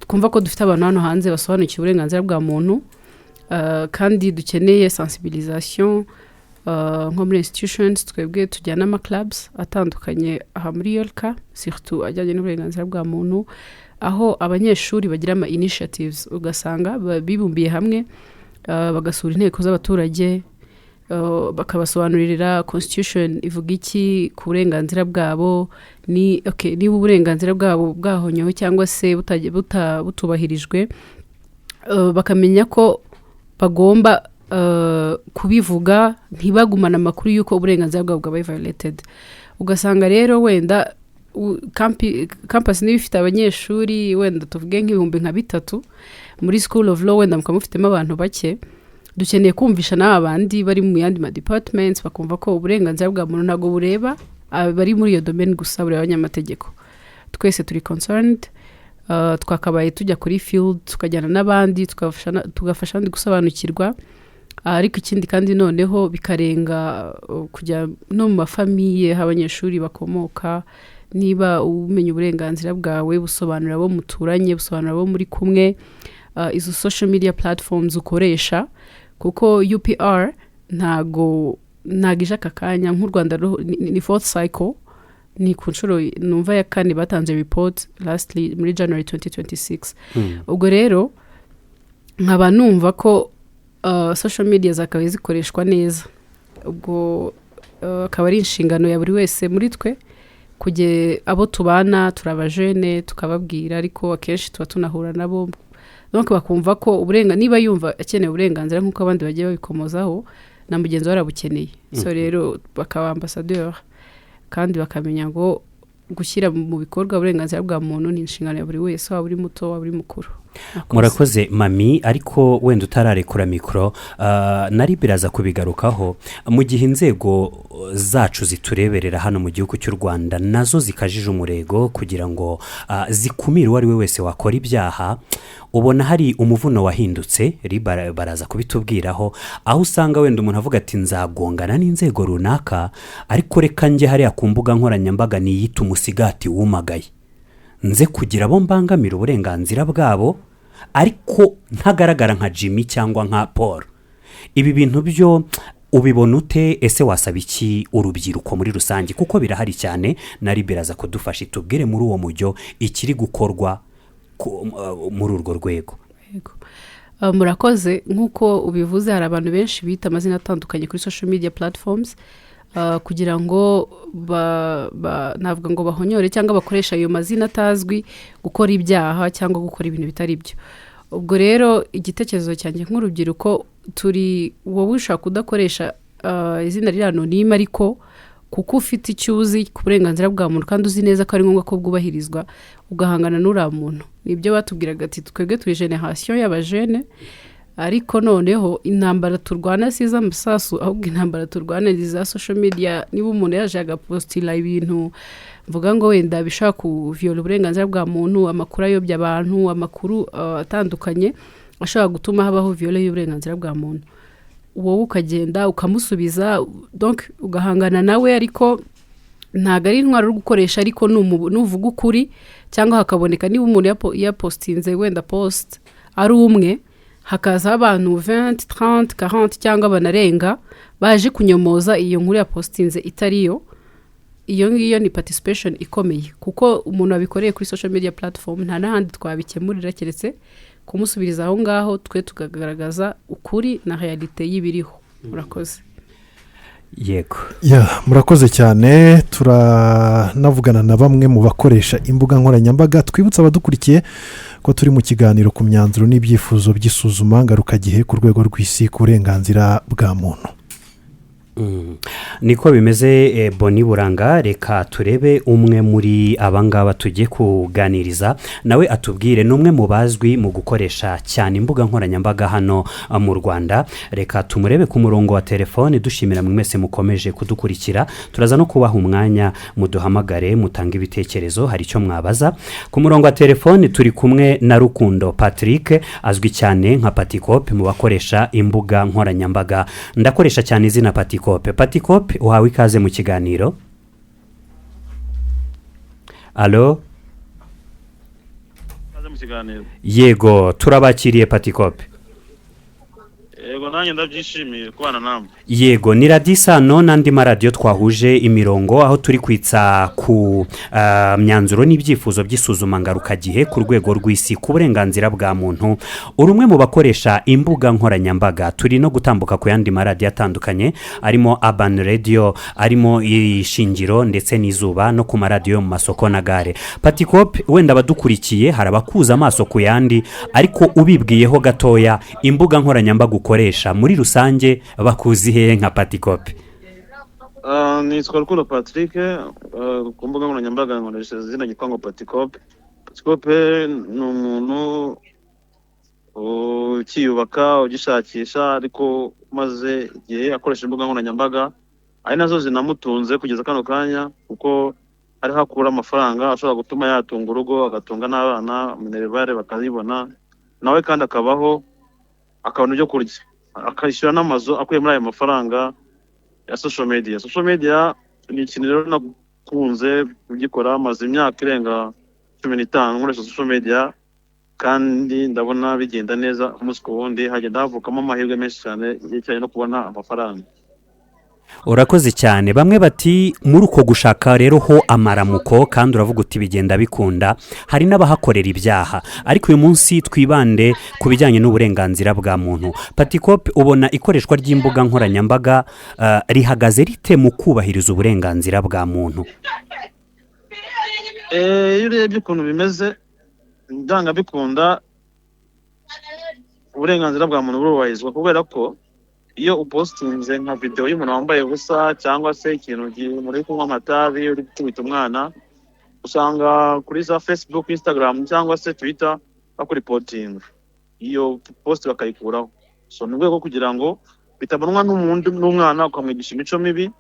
twumva ko dufite abantu hano hanze basobanukiwe uburenganzira bwa muntu, kandi dukeneye sensibilisation nko muri institutions. Twebwe tujyana ama clubs atandukanye aha muri ULK, surtout ajyanye n'uburenganzira bwa muntu, aho abanyeshuri bagira ama initiatives, ugasanga bibumbiye hamwe, bagasura inteko z'abaturage, bakabasobanurira constitution ivuga iki ku burenganzira bwabo, ni okay, niba uburenganzira bwabo bwahonyowe cyangwa se butubahirijwe, bakamenya ko bagomba kubivuga, ntibagumane amakuru y'uko uburenganzira bwabo bwabaye violated. Ugasanga rero wenda campus niba ifite abanyeshuri wenda tuvuge nka 3000, muri school of law wenda mukaba mufitemo abantu bake, dukeneye kumvisha n'aba bandi bari mu yandi ma departments, bakumva ko uburenganzira bwa muntu ntabwo bureba abari muri iyo domaine gusa, bureba abanyamategeko twese turi concerned. Twakabaye tujya kuri field, tukajyana n'abandi, tugafasha abandi gusobanukirwa. Ariko ikindi kandi noneho bikarenga kujya no mu ma famille aho abanyeshuri bakomoka. Niba umenya uburenganzira bwawe, busobanura abo muturanye, busobanura abo muri kumwe, izo social media platforms ukoresha, kuko UPR ntago ije aka kanya nk'u Rwanda ni fourth cycle, ni ku nshuro numva ya kane batanze report, lastly muri January 2026. Ubwo rero nkaba numva ko social media zakabaye zikoreshwa neza. Ubwo akaba ari inshingano ya buri wese muri twe kujye abo tubana, turi abajene, tukababwira. Ariko akenshi tuba tunahura nabo, donc bakumva ko niba yumva akeneye uburenganzira nk'uko abandi bagiye babikomozaho, na mugenzi we arabukeneye. So rero bakaba ambasaderi, kandi bakamenya ngo gushyira mu bikorwa uburenganzira bwa muntu ni inshingano ya buri wese, waba uri muto, waba uri mukuru. Murakoze. Murakoze, Mami. Ariko wenda utararekura mikoro, nari biraza kubigarukaho. Mu gihe inzego zacu zitureberera hano mu gihugu cy'u Rwanda nazo zikajije umurego kugira ngo zikumire uwo ari we wese wakora ibyaha, ubona hari umuvuno wahindutse. Baraza kubitubwiraho, aho usanga wenda umuntu avuga ati: "Nzagongana n'inzego runaka, ariko reka njye hariya ku mbuga nkoranyambaga niyite umusigati wumagaye, nze kugira abo mbangamira uburenganzira bwabo, ariko ntagaragara nka Jimmy cyangwa nka Paul." Ibi bintu byo ubibona ute? Ese wasaba iki urubyiruko muri rusange? Kuko birahari cyane. Na RIB iraza kudufasha itubwire muri uwo mujyo ikiri gukorwa muri urwo rwego. Yego. Murakoze. Nk'uko ubivuze, hari abantu benshi bita amazina atandukanye kuri social media platforms, kugira ngo navuga ngo bahonyore cyangwa bakoresha ayo mazina atazwi gukora ibyaha cyangwa gukora ibintu bitari byo. Ubwo rero igitekerezo cyanjye nk'urubyiruko turi, wowe ushaka kudakoresha izina riri anonyme, ariko kuko ufite icyo uzi ku burenganzira bwa muntu kandi uzi neza ko ari ngombwa ko bwubahirizwa, ugahangana n'uriya muntu. Nibyo batubwiraga ati: "Twebwe turi génération y'abajene, ariko noneho intambara turwana si iz'amasasu, ahubwo intambara turwana ni iza social media." Niba umuntu yaje agapostila ibintu, mvuga ngo wenda bishobora kuviyola uburenganzira bwa muntu, amakuru ayobya abantu, amakuru atandukanye ashobora gutuma habaho viol y'uburenganzira bwa muntu, wowe ukagenda ukamusubiza, donc ugahangana nawe, ariko Ntabwo ari intwaro uri gukoresha, ariko nuvuga ukuri cyangwa hakaboneka niba umuntu yapostinze wenda post ari umwe, hakazaho abantu 20, 30, 40 cyangwa banarenga baje kunyomoza iyo nkuru yapostinze itariyo, iyo ngiyo ni participation ikomeye, kuko umuntu wabikoreye kuri social media platform nta n'ahandi twabikemurira keretse kumusubiriza aho ngaho, twe tukagaragaza ukuri na réalité y'ibiriho. Murakoze. Yego. Ya, murakoze cyane. Turanavugana na bamwe mu bakoresha imbuga nkoranyambaga. Twibutsa abadukurikiye ko turi mu kiganiro ku myanzuro n'ibyifuzo by'isuzuma ngarukagihe ku rwego rw'isi ku burenganzira bwa muntu. Niko bimeze. Boni Buranga, reka turebe umwe muri aba ngaba tugiye kuganiriza, nawe atubwire. Ni umwe mu bazwi mu gukoresha cyane imbuga nkoranyambaga hano mu Rwanda. Reka tumurebe ku murongo wa telefone. Dushimira mwe mwese mukomeje kudukurikira. Turaza no kubaha umwanya muduhamagare, mutange ibitekerezo, hari icyo mwabaza. Ku murongo wa telefone turi kumwe na Rukundo Patrick, azwi cyane nka Patikope mu bakoresha imbuga nkoranyambaga. Ndakoresha cyane izina Patikope. Patikope, uhawe ikaze mu kiganiro. Alo? Ikaze mu kiganiro. Yego, turabakiriye, Patikope. Yego, nanjye ndabyishimiye kubana namwe. Yego, ni Radiyo Isano n'andi maradiyo twahuje imirongo, aho turi kwitsa ku myanzuro n'ibyifuzo by'isuzuma ngarukagihe ku rwego rw'isi ku burenganzira bwa muntu. Uri umwe mu bakoresha imbuga nkoranyambaga. Turi no gutambuka ku yandi maradiyo atandukanye, arimo Urban Radio, arimo Ishingiro ndetse n'Izuba, no ku maradiyo yo mu masoko na gare. Patikope, wenda abadukurikiye hari abakuza amaso ku yandi, ariko ubibwiyeho gatoya imbuga nkoranyambaga ukoresha muri rusange, bakuzi hehe nka Patikope? Nitwa Rukundo Patrick. Ku mbuga nkoranyambaga nkoresha izina ryitwa ngo Patikope. Patikope ni umuntu ukiyubaka, ugishakisha, ariko umaze igihe akoresha imbuga nkoranyambaga, ari nazo zinamutunze kugeza kano kanya, kuko ariho akura amafaranga ashobora gutuma yatunga urugo, agatunga n'abana, minerval bakayibona, nawe kandi akabaho, akabona ibyo kurya, akishyura n'amazu akuye muri ayo mafaranga ya social media. Social media ni ikintu rero nakunze kugikora, maze imyaka irenga 15 nkoresha social media, kandi ndabona bigenda neza umunsi ku wundi, hagenda havukamo amahirwe menshi cyane yerekeranye no kubona amafaranga. Urakoze cyane. Bamwe bati muri uko gushaka rero ho amaramuko, kandi uravuga uti bigenda bikunda, hari n'abahakorera ibyaha, ariko uyu munsi twibande ku bijyanye n'uburenganzira bwa muntu. Patikope, ubona ikoreshwa ry'imbuga nkoranyambaga rihagaze rite mu kubahiriza uburenganzira bwa muntu? Iyo urebye ukuntu bimeze, byanga bikunda uburenganzira bwa muntu burubahirizwa, kubera ko iyo upostinze nka videwo y'umuntu wambaye ubusa cyangwa se ikintu umuntu uri kunywa amatabi, uri gukubita umwana, usanga kuri za Facebook, Instagram cyangwa se Twitter bakureportinga iyo post bakayikuraho. So ni rwego kugira ngo bitabonwa n'umwana ukamwigisha imico mibi,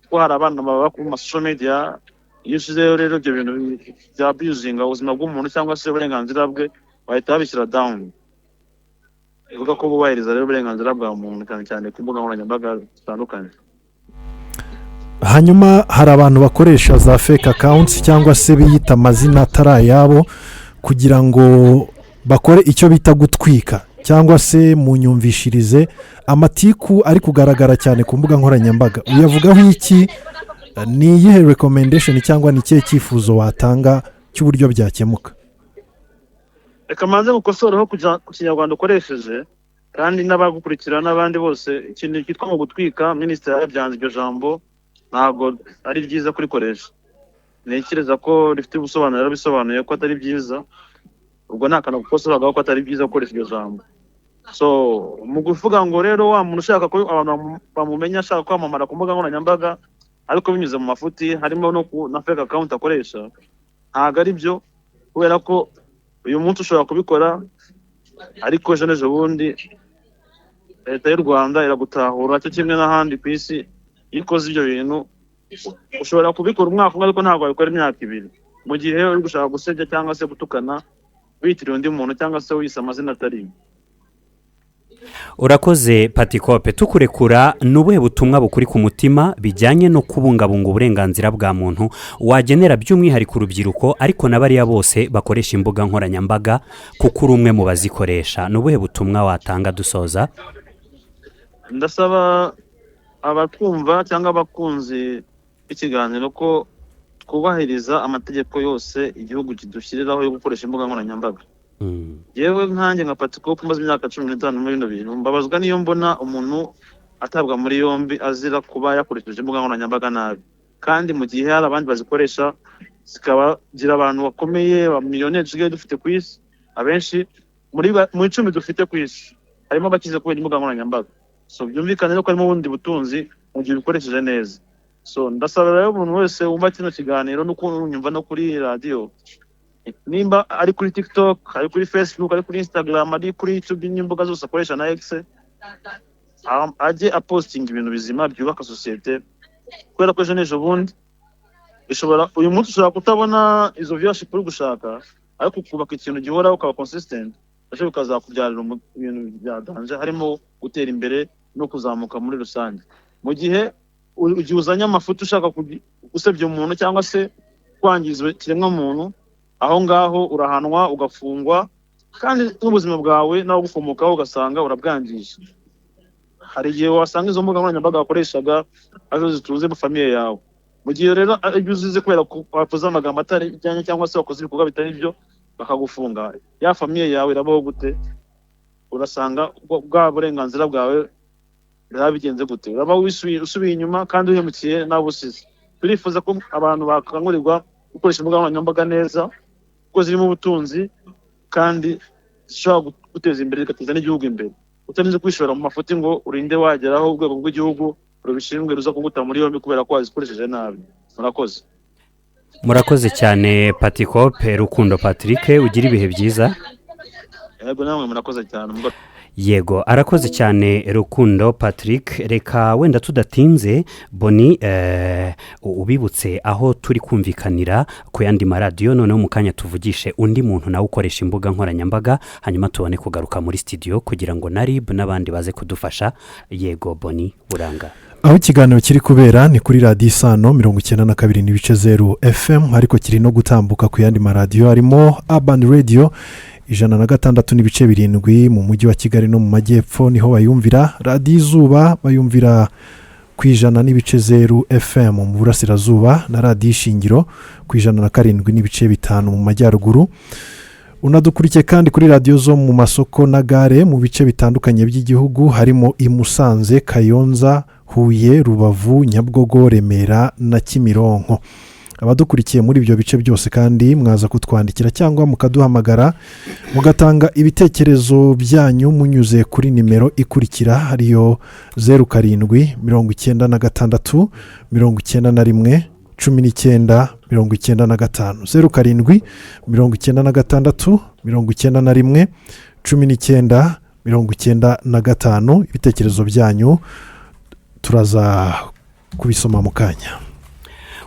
kuko hari abana baba ku ma social media. Iyo ushyizeho rero ibyo bintu bya abusinga ubuzima bw'umuntu cyangwa se uburenganzira bwe, bahita babishyira down. Ivuga ko bubahiriza rero uburenganzira bwa muntu, cyane cyane ku mbuga nkoranyambaga zitandukanye. Hanyuma hari abantu bakoresha za fake accounts cyangwa se biyita amazina atari ayabo kugira ngo bakore icyo bita gutwika, cyangwa se mu nyumvishirize amatiku ari kugaragara cyane ku mbuga nkoranyambaga. Uyavugaho iki? Ni iyihe recommendation cyangwa ni ikihe cyifuzo watanga cy'uburyo byakemuka? Reka manze gukosoreho ku Kinyarwanda ukoresheje, kandi n'abagukurikira n'abandi bose. Ikintu cyitwa ngo gutwika, minisitiri yarabyanze. Iryo jambo ntabwo ari ryiza kurikoresha. Ntekereza ko rifite ubusobanuro, yarabisobanuye ko atari byiza. Ubwo ni akantu gukosoragaho ko atari byiza gukoresha iryo jambo. So mu kuvuga ngo rero wa muntu ushaka ko abantu bamumenya, ashaka kwamamara ku mbuga nkoranyambaga, ariko binyuze mu mafuti, harimo no na fake account akoresha, ntabwo ari byo, kubera ko uyu munsi ushobora kubikora, ariko ejo n'ejo bundi Leta y'u Rwanda iragutahura, cyo kimwe n'ahandi ku isi. Iyo ukoze ibyo bintu, ushobora kubikora umwaka umwe, ariko ntabwo wabikora imyaka 2, mu gihe uri gushaka gusebya cyangwa se gutukana witiriye undi muntu cyangwa se wise amazina atari yo. Urakoze Patikope. Tukurekura, ni ubuhe butumwa bukuri ku mutima bijyanye no kubungabunga uburenganzira bwa muntu wagenera by'umwihariko urubyiruko, ariko na bariya bose bakoresha imbuga nkoranyambaga, kuko uri umwe mu bazikoresha? Ni ubuhe butumwa watanga dusoza? Ndasaba abatwumva cyangwa abakunzi b'ikiganiro ko twubahiriza amategeko yose igihugu kidushyiriraho yo gukoresha imbuga nkoranyambaga. Yewe, nkanjye nka Patikopu umaze imyaka 15 muri bino bintu, mbabazwa niyo mbona umuntu atabwa muri yombi azira kuba yakoresheje imbuga nkoranyambaga nabi, kandi mu gihe hari abandi bazikoresha zikabagira abantu bakomeye, ba miliyoneri dusigaye dufite ku isi. Abenshi muri mu 10 dufite ku isi harimo abakize kubera imbuga nkoranyambaga. So byumvikane ko harimo ubundi butunzi mu gihe ubikoresheje neza. So ndasaba rero umuntu wese wumva kino kiganiro no kunyumva no kuri radiyo, nimba ari kuri TikTok, ari kuri Facebook, ari kuri Instagram, ari kuri YouTube n'imbuga zose akoresha na X, ajye apostinga ibintu bizima byubaka sosiyete, kubera ko ejo n'ejo bundi bishobora, uyu munsi ushobora kutabona izo viewership uri gushaka, ariko ukubaka ikintu gihoraho, ukaba consistent, ejo bikazakubyarira ibintu bya danger, harimo gutera imbere no kuzamuka muri rusange. Mu gihe igihe uzanye amafuti ushaka gusebya umuntu cyangwa se kwangiza ikiremwamuntu, aho ngaho urahanwa, ugafungwa, kandi n'ubuzima bwawe n'abagukomokaho ugasanga urabwangije. Hari igihe wasanga izo mbuga nkoranyambaga wakoreshaga arizo zitunze mu famille yawe. Mu gihe rero ibyo uzize kubera ko wakoze amagambo atari ijyanye cyangwa se wakoze ibikorwa bitari byo bakagufunga, ya famille yawe irabaho gute? Urasanga bwa burenganzira bwawe biba bigenze gute? Uraba usubiye inyuma kandi uhemukiye n'abo usize. Turifuza ko abantu bakangurirwa gukoresha imbuga nkoranyambaga neza, kuko zirimo ubutunzi kandi zishobora guteza imbere, zigateza n'igihugu imbere, utarinze kwishora mu mafuti ngo urinde wageraho urwego rw'igihugu rubishinzwe ruza kuguta muri yombi kubera ko wazikoresheje nabi. Murakoze. Murakoze cyane Patikope Rukundo Patrick, ugira ibihe byiza. Yego, namwe murakoze cyane. Yego, arakoze cyane Rukundo Patrick. Reka wenda tudatinze, Boni, ubibutse aho turi kumvikanira ku yandi maradiyo, noneho mu kanya tuvugishe undi muntu nawe ukoresha imbuga nkoranyambaga, hanyuma tubone kugaruka muri studio kugira ngo na RIB n'abandi baze kudufasha. Yego, Boni Buranga. Aho ikiganiro kiri kubera ni kuri Radiyo Isano 92.0 FM, ariko kiri no gutambuka ku yandi maradiyo harimo Urban Radio 106.7 mu mujyi wa Kigali no mu majyepfo niho bayumvira. Radiyo Izuba bayumvira ku 100.0 FM mu burasirazuba, na Radiyo Ishingiro ku 107.5 mu majyaruguru. Unadukurikiye kandi kuri radiyo zo mu masoko na gare mu bice bitandukanye by'igihugu, harimo i Musanze, Kayonza, Huye, Rubavu, Nyabugogo, Remera na Kimironko. Abadukurikiye muri ibyo bice byose kandi mwaza kutwandikira cyangwa mukaduhamagara, mugatanga ibitekerezo byanyu munyuze kuri nimero ikurikira, ariyo 0796 91 19 95, 0796 91 19 95. Ibitekerezo byanyu turaza kubisoma mu kanya.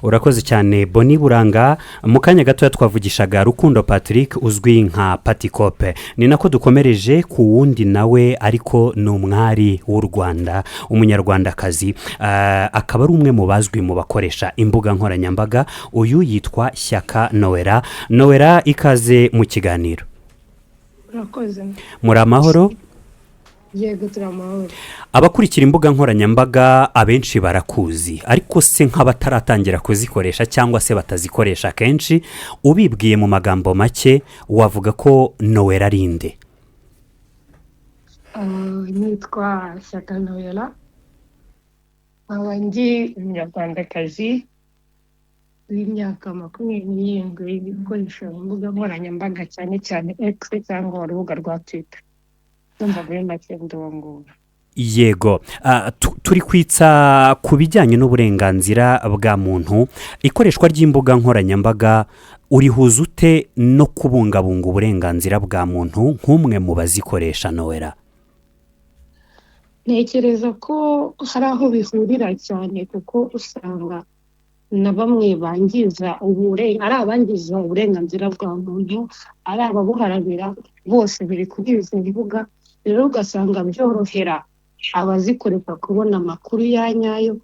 Urakoze cyane Boni Buranga. Mu kanya gatoya twavugishaga Rukundo Patrick uzwi nka Patikope, ni nako dukomereje ku wundi nawe, ariko ni umwari w'u Rwanda, umunyarwandakazi, akaba ari umwe mu bazwi mu bakoresha imbuga nkoranyambaga. Uyu yitwa Shyaka Noella. Noella, ikaze mu kiganiro. Urakoze. Muri amahoro? Yego, turi amahoro. Abakurikira imbuga nkoranyambaga abenshi barakuzi, ariko se nk'abataratangira kuzikoresha cyangwa se batazikoresha kenshi, ubibwiye mu magambo make wavuga ko Noella ari nde? Nitwa Shyaka Noella, nkaba ndi umunyarwandakazi w'imyaka 27 ukoresha imbuga nkoranyambaga, cyane cyane X cyangwa urubuga rwa Twitter. Ndumva muri make ndi uwo nguwo. Yego. Turi kwitsa ku bijyanye n'uburenganzira bwa muntu. Ikoreshwa ry'imbuga nkoranyambaga urihuza ute no kubungabunga uburenganzira bwa muntu nk'umwe mu bazikoresha, Noella? Ntekereza ko hari aho bihurira cyane, kuko usanga na bamwe bangiza ari abangiza uburenganzira bwa muntu, ari ababuharanira, bose biri kuri izi mbuga. Rero ugasanga byorohera abazikoresha kubona amakuru ya nyayo,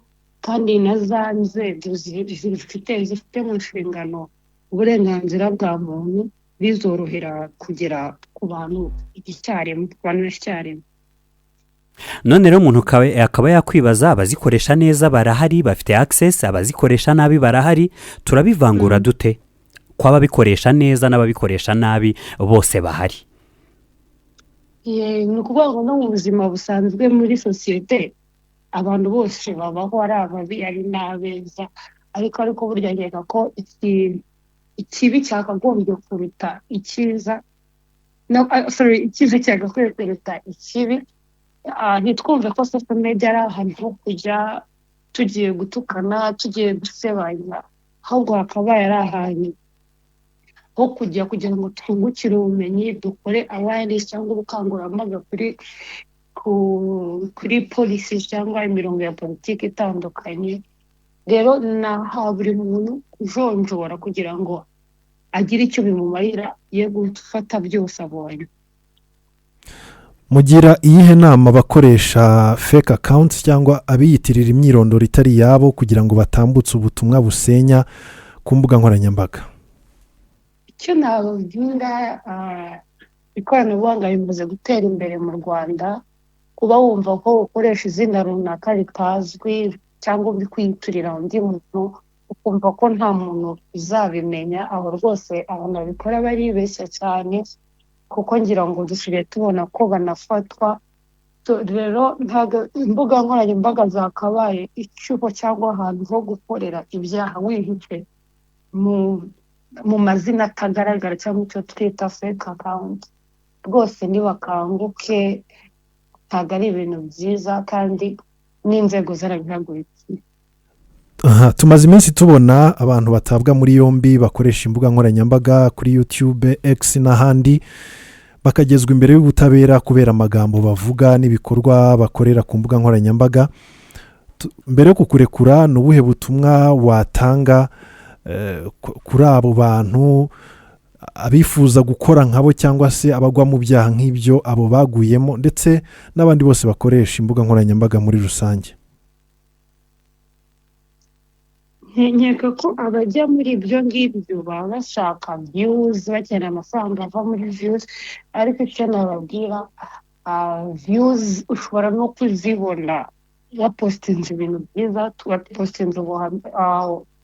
kandi na za nzego zifite mu nshingano uburenganzira bwa muntu bizorohera kugera ku bantu icyarimwe, ku bantu benshi icyarimwe. None rero umuntu akaba yakwibaza: abazikoresha neza barahari, bafite access, abazikoresha nabi barahari, turabivangura dute ko ababikoresha neza n'ababikoresha nabi bose bahari? Ni ukuvuga ngo no mu buzima busanzwe muri sosiyete, abantu bose babaho, ari ababi ari n'abeza, ariko burya nkeka ko ikibi cyakagombye kuruta icyiza, no, sorry, icyiza cyagakwiye kuruta ikibi. Ntitwumve ko social media ari ahantu ho kujya tugiye gutukana, tugiye gusebanya, ahubwo hakabaye ari ahantu ho kujya kugira ngo twungukire ubumenyi, dukore awareness cyangwa ubukangurambaga kuri policy cyangwa imirongo ya politiki itandukanye. Rero naha buri muntu kujonjora kugira ngo agire icyo bimumarira, ye gufata byose abonye. Mugira iyihe nama abakoresha fake accounts cyangwa abiyitirira imyirondoro itari iyabo kugira ngo batambutse ubutumwa busenya ku mbuga nkoranyambaga? Icyo nababwira, ikoranabuhanga rimaze gutera imbere mu Rwanda. Kuba wumva ko ukoresha izina runaka ritazwi cyangwa uri kwiyitirira undi muntu, ukumva ko nta muntu uzabimenya, aho rwose abantu babikora baribeshya cyane, kuko ngira ngo dusigaye tubona ko banafatwa. Rero ntabwo imbuga nkoranyambaga zakabaye icyuho cyangwa ahantu ho gukorera ibyaha wihishe mu mazina atagaragara cyangwa icyo twita fake account. Rwose nibakanguke, ntabwo ari ibintu byiza, kandi n'inzego zarabihagurukiye. Aha, tumaze iminsi tubona abantu batabwa muri yombi bakoresha imbuga nkoranyambaga kuri YouTube, X n'ahandi, bakagezwa imbere y'ubutabera kubera amagambo bavuga n'ibikorwa bakorera ku mbuga nkoranyambaga. Mbere yo kukurekura, ni ubuhe butumwa watanga kuri abo bantu, abifuza gukora nkabo cyangwa se abagwa mu byaha nk'ibyo abo baguyemo, ndetse n'abandi bose bakoresha imbuga nkoranyambaga muri rusange? Nkeka ko abajya muri ibyo ngibyo baba bashaka views, bakeneye amafaranga ava muri views, ariko icyo nababwira, views ushobora no kuzibona wapostinze ibintu byiza, wapostinze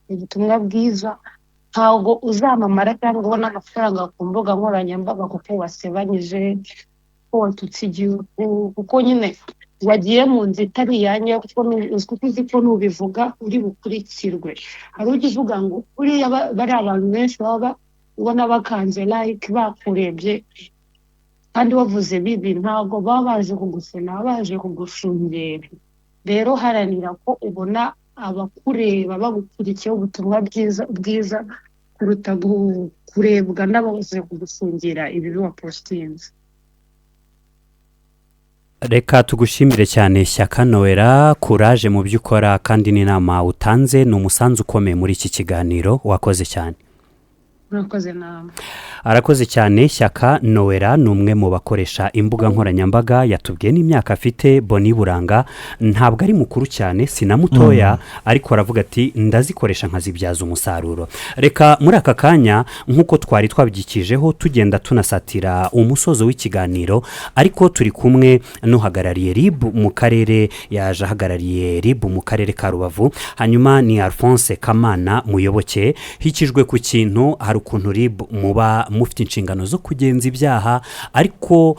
ubutumwa bwiza. Ntabwo uzamamara cyangwa ubona amafaranga ku mbuga nkoranyambaga kuko wasebanyije, ko watutse igihugu, kuko nyine wagiye mu nzu itari iyanyu, kuko uzi ko nubivuga uri bukurikirwe. Hari ujya uvuga ngo buriya bari abantu benshi baba ubona bakanze like, bakurebye kandi wavuze bibi, ntabwo baba baje kugusena, baba baje kugushungera. Rero haranira ko ubona abakureba bagukurikiyeho ubutumwa bwiza bwiza kuruta kurebwa n'abaje kugushungera ibibi wapositinze. Reka tugushimire cyane, Shyaka Noella. Courage mu byo ukora, kandi n'inama utanze ni umusanzu ukomeye muri iki kiganiro. Wakoze cyane. Murakoze namwe. Arakoze cyane Shyaka Noella, ni umwe mu bakoresha imbuga nkoranyambaga. Yatubwiye n'imyaka afite, Boni Buranga, ntabwo ari mukuru cyane, si na mutoya, ariko aravuga ati: "Ndazikoresha nkazibyaza umusaruro." Reka muri aka kanya, nk'uko twari twabyikijeho, tugenda tunasatira umusozo w'ikiganiro, ariko turi kumwe n'uhagarariye RIB mu karere, yaje ahagarariye RIB mu karere ka Rubavu, hanyuma ni Alphonse Kamana Muyoboke. Hikijwe ku kintu, hari ukuntu RIB muba mufite inshingano zo kugenza ibyaha, ariko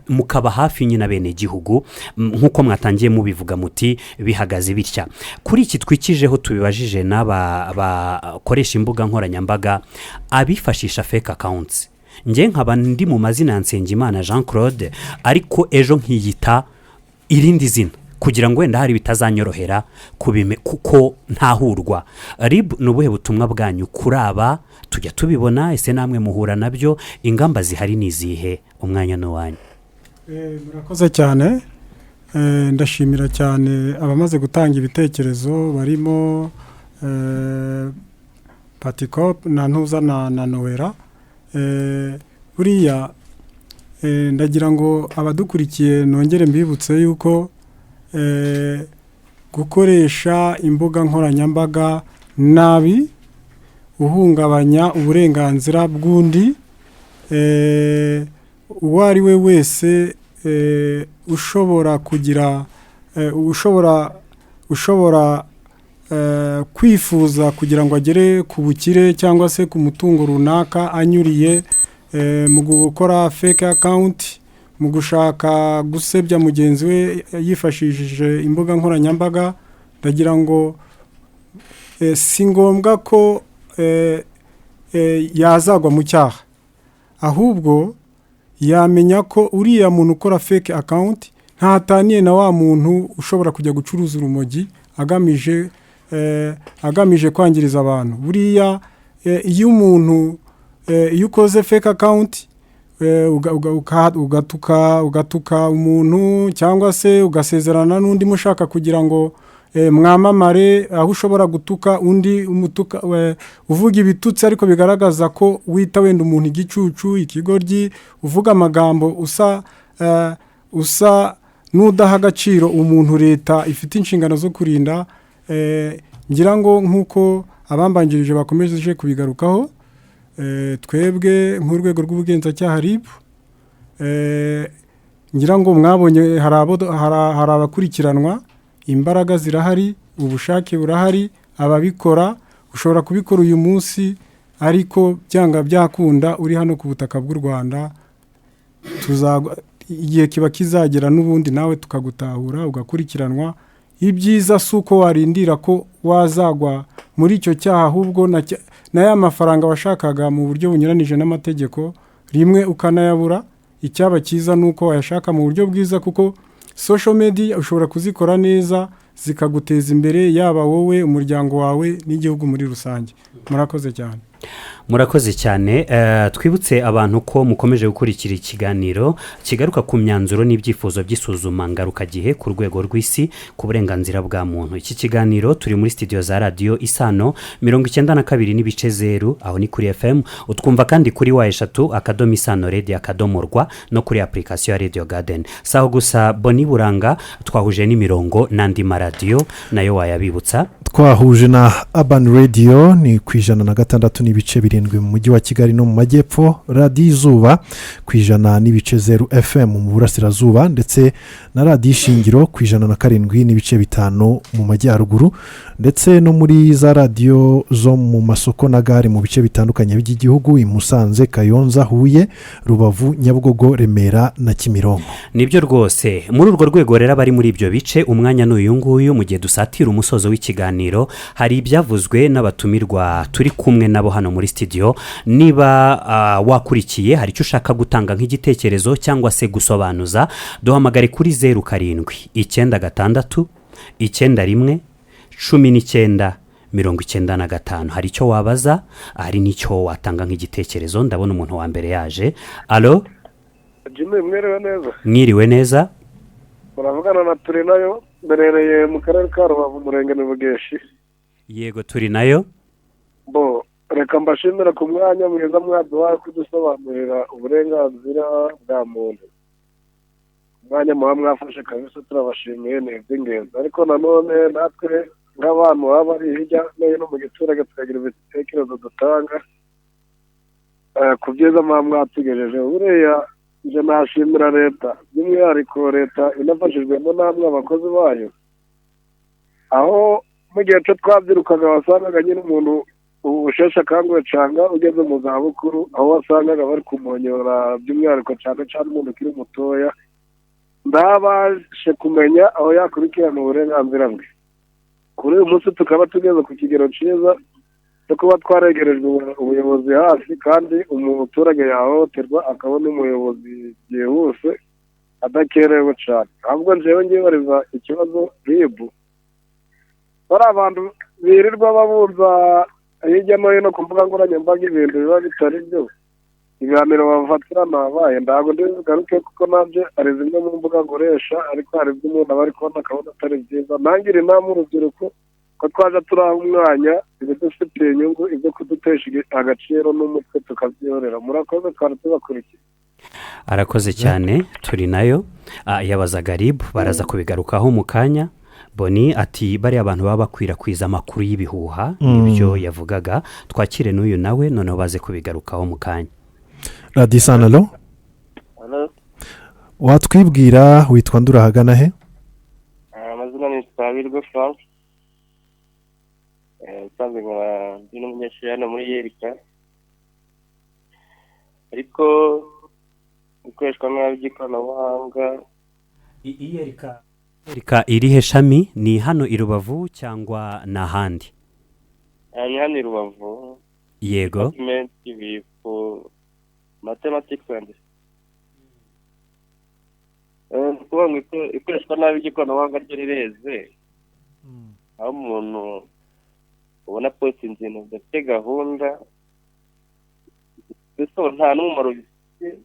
mukaba hafi nyine abenegihugu, nk'uko mwatangiye mubivuga muti bihagaze bitya. Kuri iki twikijeho, tubibajije n'aba bakoresha imbuga nkoranyambaga, abifashisha fake accounts, njye nkaba ndi mu mazina ya Nsengimana Jean Claude, ariko ejo nkiyita irindi zina kugira ngo wenda hari bitazanyorohera kuko ntahurwa, RIB ni ubuhe butumwa bwanyu kuri aba? Tujya tubibona, ese namwe muhura nabyo? Ingamba zihari ni izihe? Umwanya ni uwanyu. Murakoze cyane. Ndashimira cyane abamaze gutanga ibitekerezo, barimo Patikop na Ntuza na Noella. Buriya Ndagira ngo abadukurikiye nongere mbibutse yuko gukoresha imbuga nkoranyambaga nabi uhungabanya uburenganzira bw'undi, uwo ari we wese ushobora kugira ushobora kwifuza kugira ngo agere ku bukire cyangwa se ku mutungo runaka anyuriye mu gukora fake account, mu gushaka gusebya mugenzi we yifashishije imbuga nkoranyambaga, ndagira ngo si ngombwa ko yazagwa mu cyaha, ahubwo yamenya ko uriya muntu ukora fake account ntataniye na wa muntu ushobora kujya gucuruza urumogi agamije kwangiriza abantu. Buriya iyo umuntu, iyo ukoze fake account ugatuka umuntu cyangwa se ugasezerana n'undi mushaka kugira ngo mwamamare, aho ushobora gutuka undi umutuka uvuga ibitutsi ariko bigaragaza ko wita wenda umuntu igicucu, ikigoryi, uvuga amagambo usa n'udaha agaciro umuntu leta ifite inshingano zo kurinda. Ngira ngo nk'uko abambanjirije bakomeje kubigarukaho, twebwe nk'urwego rw'ubugenzacyaha RIB, ngira ngo mwabonye hari abakurikiranwa, imbaraga zirahari, ubushake burahari, ababikora ushobora kubikora uyu munsi ariko byanga byakunda uri hano ku butaka bw'u Rwanda, igihe kiba kizagera n'ubundi nawe tukagutahura ugakurikiranwa. Ibyiza si uko warindira ko wazagwa muri icyo cyaha, ahubwo na ya mafaranga washakaga mu buryo bunyuranije n'amategeko rimwe ukanayabura. Icyaba cyiza ni uko wayashaka mu buryo bwiza, kuko social media ushobora kuzikora neza zikaguteza imbere, yaba wowe, umuryango wawe n'igihugu muri rusange. Murakoze cyane. Murakoze cyane. Twibutse abantu ko mukomeje gukurikira ikiganiro kigaruka ku myanzuro n'ibyifuzo by'isuzuma ngarukagihe ku rwego rw'isi ku burenganzira bwa muntu. Iki kiganiro turi muri studio za radiyo Isano 92.0, aho ni kuri FM. Utwumva kandi kuri www.isanoradio.rw no kuri application ya Radio Garden. Saho gusa Boni Buranga, twahuje n'imirongo n'andi maradiyo nayo wayabibutsa. Twahuje na Urban Radio ni ku 106.7 mu mujyi wa Kigali no mu majyepfo, Radiyo Izuba ku 100.0 FM mu burasirazuba, ndetse na Radiyo Ishingiro ku 107.5 mu majyaruguru, ndetse no muri za radiyo zo mu masoko na gare mu bice bitandukanye by'igihugu, i Musanze, Kayonza, Huye, Rubavu, Nyabugogo, Remera na Kimironko. Nibyo rwose. Muri urwo rwego rero abari muri ibyo bice, umwanya n'uyu nguyu mu gihe dusatira umusozo w'ikiganiro, hari ibyavuzwe n'abatumirwa turi kumwe nabo hano muri studio. Niba wakurikiye hari icyo ushaka gutanga nk'igitekerezo cyangwa se gusobanuza, duhamagare kuri 0 7 9 6 9 1 19 95. Hari icyo wabaza, hari n'icyo watanga nk'igitekerezo. Ndabona umuntu wa mbere yaje. Alo Jimmy, mwiriwe neza. Mwiriwe neza. Muravugana na Turinayo, mberereye mu karere ka Rubavu, umurenge ni Bugeshi. Yego Turinayo. Bo reka mbashimira ku mwanya mwiza mwaduhaye kudusobanurira uburenganzira bwa muntu. Umwanya muba mwafashe kabisa turabashimiye, ni iby'ingenzi. Ariko nanone natwe nk'abantu baba bari hirya no hino mu giturage tukagira ibitekerezo dutanga ku byiza muba mwatugejeje. Buriya nje nashimira leta, by'umwihariko leta inafashijwemo namwe abakozi bayo, aho mu gihe cyo twabyirukaga wasangaga nyine umuntu usheshe akanguhe cyangwa ugeze mu zabukuru, aho wasangaga bari kumonyora by'umwihariko cyane cyane umuntu ukiri mutoya, ndabashe kumenya aho yakurikirana uburenganzira bwe. Kuri uyu munsi tukaba tugeze ku kigero cyiza cyo kuba twaregerejwe ubuyobozi hafi, kandi umuturage yahohoterwa akabona umuyobozi byihuse adakerewe cyane. Ahubwo njyewe ngibariza ikibazo RIB, bari abantu birirwa babunza hirya no hino ku mbuga nkoranyambaga ibintu biba bitari byo, ibiganiro bafatira nabaye ntabwo ndibugaruke kuko nabyo ari zimwe mu mbuga nkoresha, ariko hari ibyo umuntu aba ari kubona akabona atari byiza. Nangira inama urubyiruko ko twaje turaha umwanya ibidufitiye inyungu, ibyo kudutesha agaciro n'umutwe tukabyihorera. Murakoze, twari tubakurikiye. Arakoze cyane. Turi nayo. Yabazaga RIB, baraza kubigarukaho mu kanya. Boni ati bariya abantu baba bakwirakwiza amakuru y'ibihuha. Nibyo yavugaga. Twakire n'uyu nawe, noneho baze kubigarukaho mu kanya. Radiyo Isano, alo? Halo. Watwibwira, witwa nde, urahagana he? Amazina ni Twabirwe Frank. Usanzwe nkaba ndi n'umunyeshuri hano muri ULK, ariko gukoreshwa nabi by'ikoranabuhanga. ULK irihe shami? Ni hano i Rubavu cyangwa ni ahandi? Ni hano i Rubavu. Department with mathematics and ni ukuvuga ngo ikoreshwa nabi ry'ikoranabuhanga ryo rireze, aho umuntu ubona postinze ibintu bidafite gahunda, mbese ubu nta n'umumaro bifite,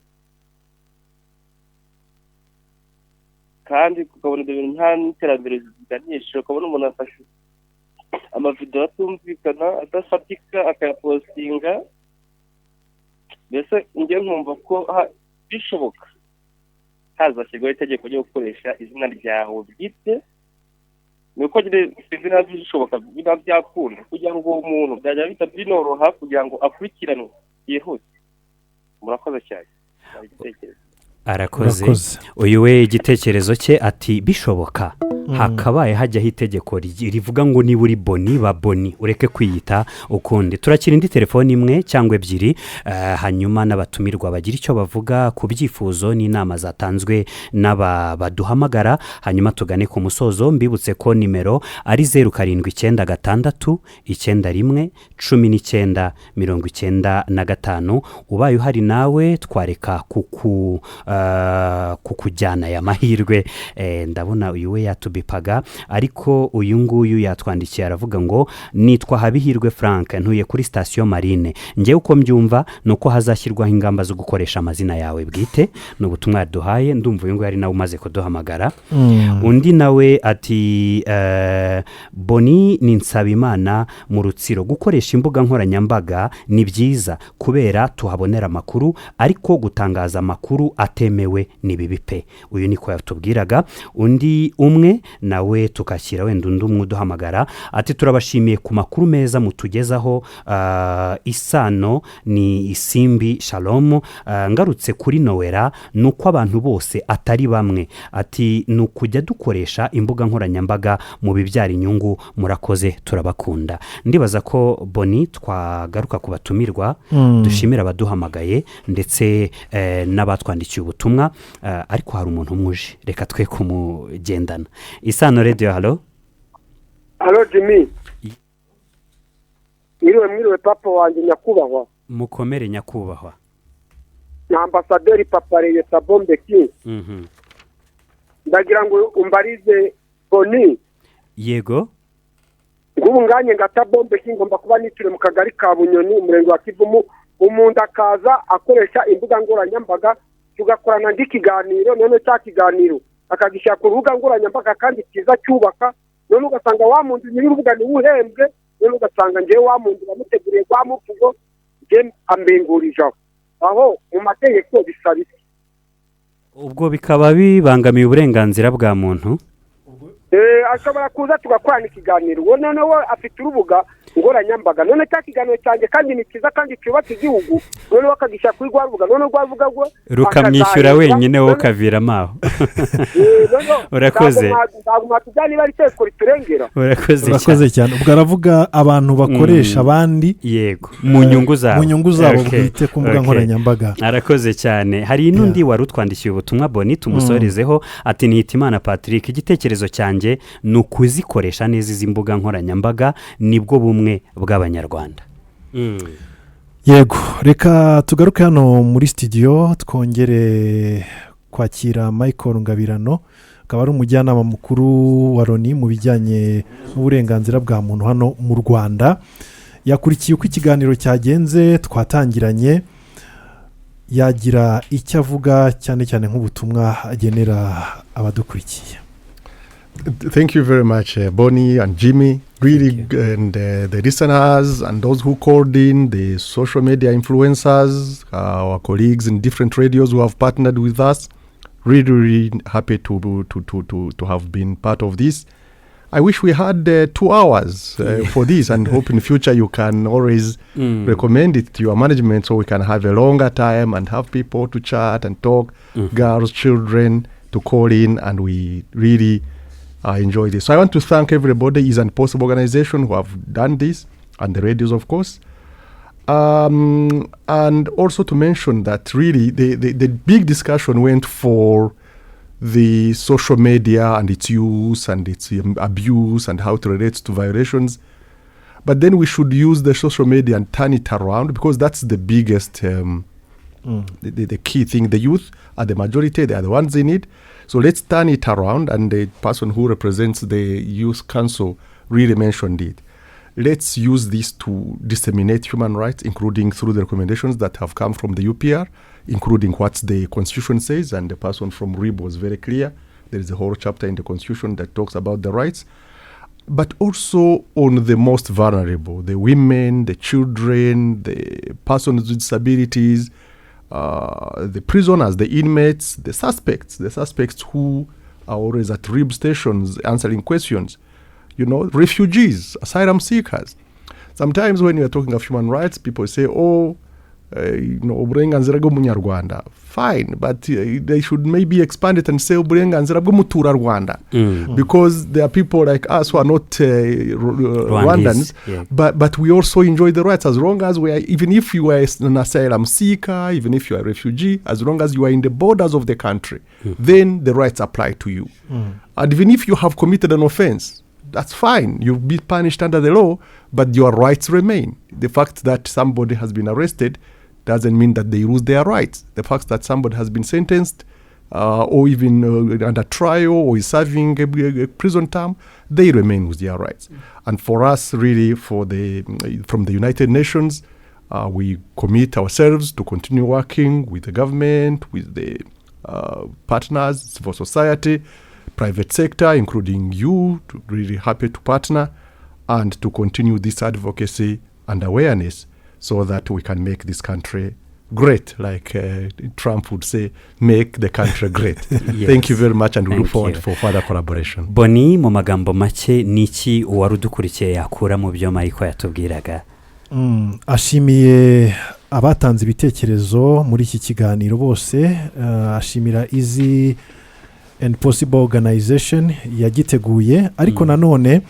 kandi ukabona ibyo bintu nta n'iterambere biganisha. Ukabona umuntu afashe amavidewo atumvikana, adafatika, akayapostinga. Mbese njye nkumva ko bishoboka hazashyirwaho itegeko ryo gukoresha izina ryawe bwite. Ni uko nyine sinzi niba bishoboka, niba byakunda, kugira ngo uwo muntu byajya bihita binoroha kugira ngo akurikiranwe byihuse. Murakoze cyane. Hari igitekerezo. Arakoze. Urakoze. Uyu we igitekerezo cye ati bishoboka hakabaye hajyaho itegeko rivuga ngo niba uri Boni, ba Boni, ureke kwiyita ukundi. Turakira indi telefoni imwe cyangwa ebyiri, hanyuma n'abatumirwa bagira icyo bavuga ku byifuzo n'inama zatanzwe n'aba baduhamagara, hanyuma tugane ku musozo. Mbibutse ko nimero ari 0796911995. Ubaye uhari nawe twareka kukujyana aya mahirwe. Ndabona uyu we yatubipaga, ariko uyu nguyu yatwandikiye aravuga ngo nitwa Habihirwe Frank, ntuye kuri sitasiyo Marine. Ngewe uko mbyumva ni uko hazashyirwaho ingamba zo gukoresha amazina yawe bwite. Ni ubutumwa yaduhaye. Ndumva uyu nguyu ari nawe umaze kuduhamagara. Undi nawe ati Boni ni Nsabimana mu Rutsiro. Gukoresha imbuga nkoranyambaga ni byiza kubera tuhabonera amakuru, ariko gutangaza amakuru atemewe ni bibi pe. Uyu niko yatubwiraga. Undi umwe nawe tukashyira wenda undi umwe uduhamagara ati turabashimiye ku makuru meza mutugezaho. Isano ni Isimbi Shalom. Ngarutse kuri Nowera, ni uko abantu bose atari bamwe. Ati ni ukujya dukoresha imbuga nkoranyambaga mu bibyara inyungu. Murakoze, turabakunda. Ndibaza ko Boni twagaruka ku batumirwa. Dushimira abaduhamagaye ndetse n'abatwandikiye ubutumwa. Ariko hari umuntu umwe uje, reka twe kumugendana. Isano Radiyo, halo? Alo Jimmy, mwiriwe, mwiriwe papa wanjye nyakubahwa. Mukomere nyakubahwa. Ni ambasaderi Papa Leta Bombeki. Ndagira ngo umbarize Boni. Yego. Ngubu nganye ngata Bombeki, ngomba kuba niture mu kagari ka Bunyoni, umurenge wa Kivumu. Umuntu akaza akoresha imbuga nkoranyambaga, tugakorana n'ikiganiro, none cya kiganiro akagishyira ku rubuga nkoranyambaga kandi cyiza cyubaka, none ugasanga wa muntu nyiri urubuga ni uhembwe, none ugasanga ngewe wa muntu bamuteguriye kwa muvugo nge ambengurije aho mu mategeko bisaba iki? Ubwo bikaba bibangamiye uburenganzira bwa muntu. Ashobora kuza tugakorana ikiganiro, uwo noneho afite urubuga nkoranyambaga, none cya kiganiro cyanjye kandi ni cyiza kandi cyubatse igihugu, noneho akagishyira kuri rwa rubuga, none rwa rubuga rwo rukamwishyura akazahembwa, wenyine, wowe ukaviramo aho. Urakoze. Ntabwo mwatujyana niba ari itegeko riturengera. Urakoze. Urakoze cyane. Ubwo aravuga abantu bakoresha abandi yego, mu nyungu zabo. Mu nyungu zabo bwite ku mbuga nkoranyambaga. Arakoze cyane. Hari n'undi wari utwandikiye ubutumwa, Boni, tumusorezeho. Ati Nihitimana Patrick, igitekerezo cyanjye ni ukuzikoresha neza izi mbuga nkoranyambaga, nibwo bumwe bw'Abanyarwanda. Yego, reka tugaruke hano muri studio, twongere kwakira Michael Ngabirano, akaba ari umujyanama mukuru wa Loni mu bijyanye n'uburenganzira bwa muntu hano mu Rwanda. Yakurikiye uko ikiganiro cyagenze twatangiranye, yagira icyo avuga cyane cyane nk'ubutumwa agenera abadukurikiye. Thank you very much, Bonnie and Jimmy. Really, and the listeners and those who called in, the social media influencers, our colleagues in different radios who have partnered with us. Really, really happy to have been part of this. I wish we had 2 hours for this, and hope in future you can always recommend it to your management so we can have a longer time and have people to chat and talk, girls, children to call in, and we really enjoy this. So I want to thank everybody, Easy and Possible organization who have done this, and the radios, of course. And also to mention that really the big discussion went for the social media and its use and its abuse and how it relates to violations. But then we should use the social media and turn it around, because that's the biggest, the key thing. The youth are the majority, they are the ones in it. So let's turn it around. And the person who represents the youth council really mentioned it. Let's use this to disseminate human rights, including through the recommendations that have come from the UPR, including what the constitution says. And the person from RIB was very clear. There is a whole chapter in the constitution that talks about the rights, but also on the most vulnerable, the women, the children, the persons with disabilities, the prisoners, the inmates, the suspects who are always at RIB stations answering questions, refugees, asylum seekers. Sometimes when you are talking of human rights, people say, "Oh, uburenganzira bw'umunyarwanda." Fine, but they should maybe expand it and say uburenganzira bw'umuturarwanda. Because there are people like us who are not Rwandans, but we also enjoy the rights as long as we are, even if you are an asylum seeker, even if you are a refugee, as long as you are in the borders of the country, then the rights apply to you. And even if you have committed an offense, that's fine. You'll be punished under the law, but your rights remain. The fact that somebody has been arrested doesn't mean that they lose their rights. The fact that somebody has been sentenced or even under trial or is serving a prison term, they remain with their rights. And for us, really, for the from the United Nations, we commit ourselves to continue working with the government, with the partners, civil society, private sector, including you, to really happy to partner and to continue this advocacy and awareness so that we can make this country great, like Trump would say, "Make the country great." Thank you very much, and we look Thank forward you. For further collaboration. Boni, mu magambo make, ni iki uwari udukurikiye yakura mu byo Michael yatubwiraga? Ashimiye abatanze ibitekerezo muri iki kiganiro bose, ashimira Easy and Possible Organization yagiteguye, ariko nanone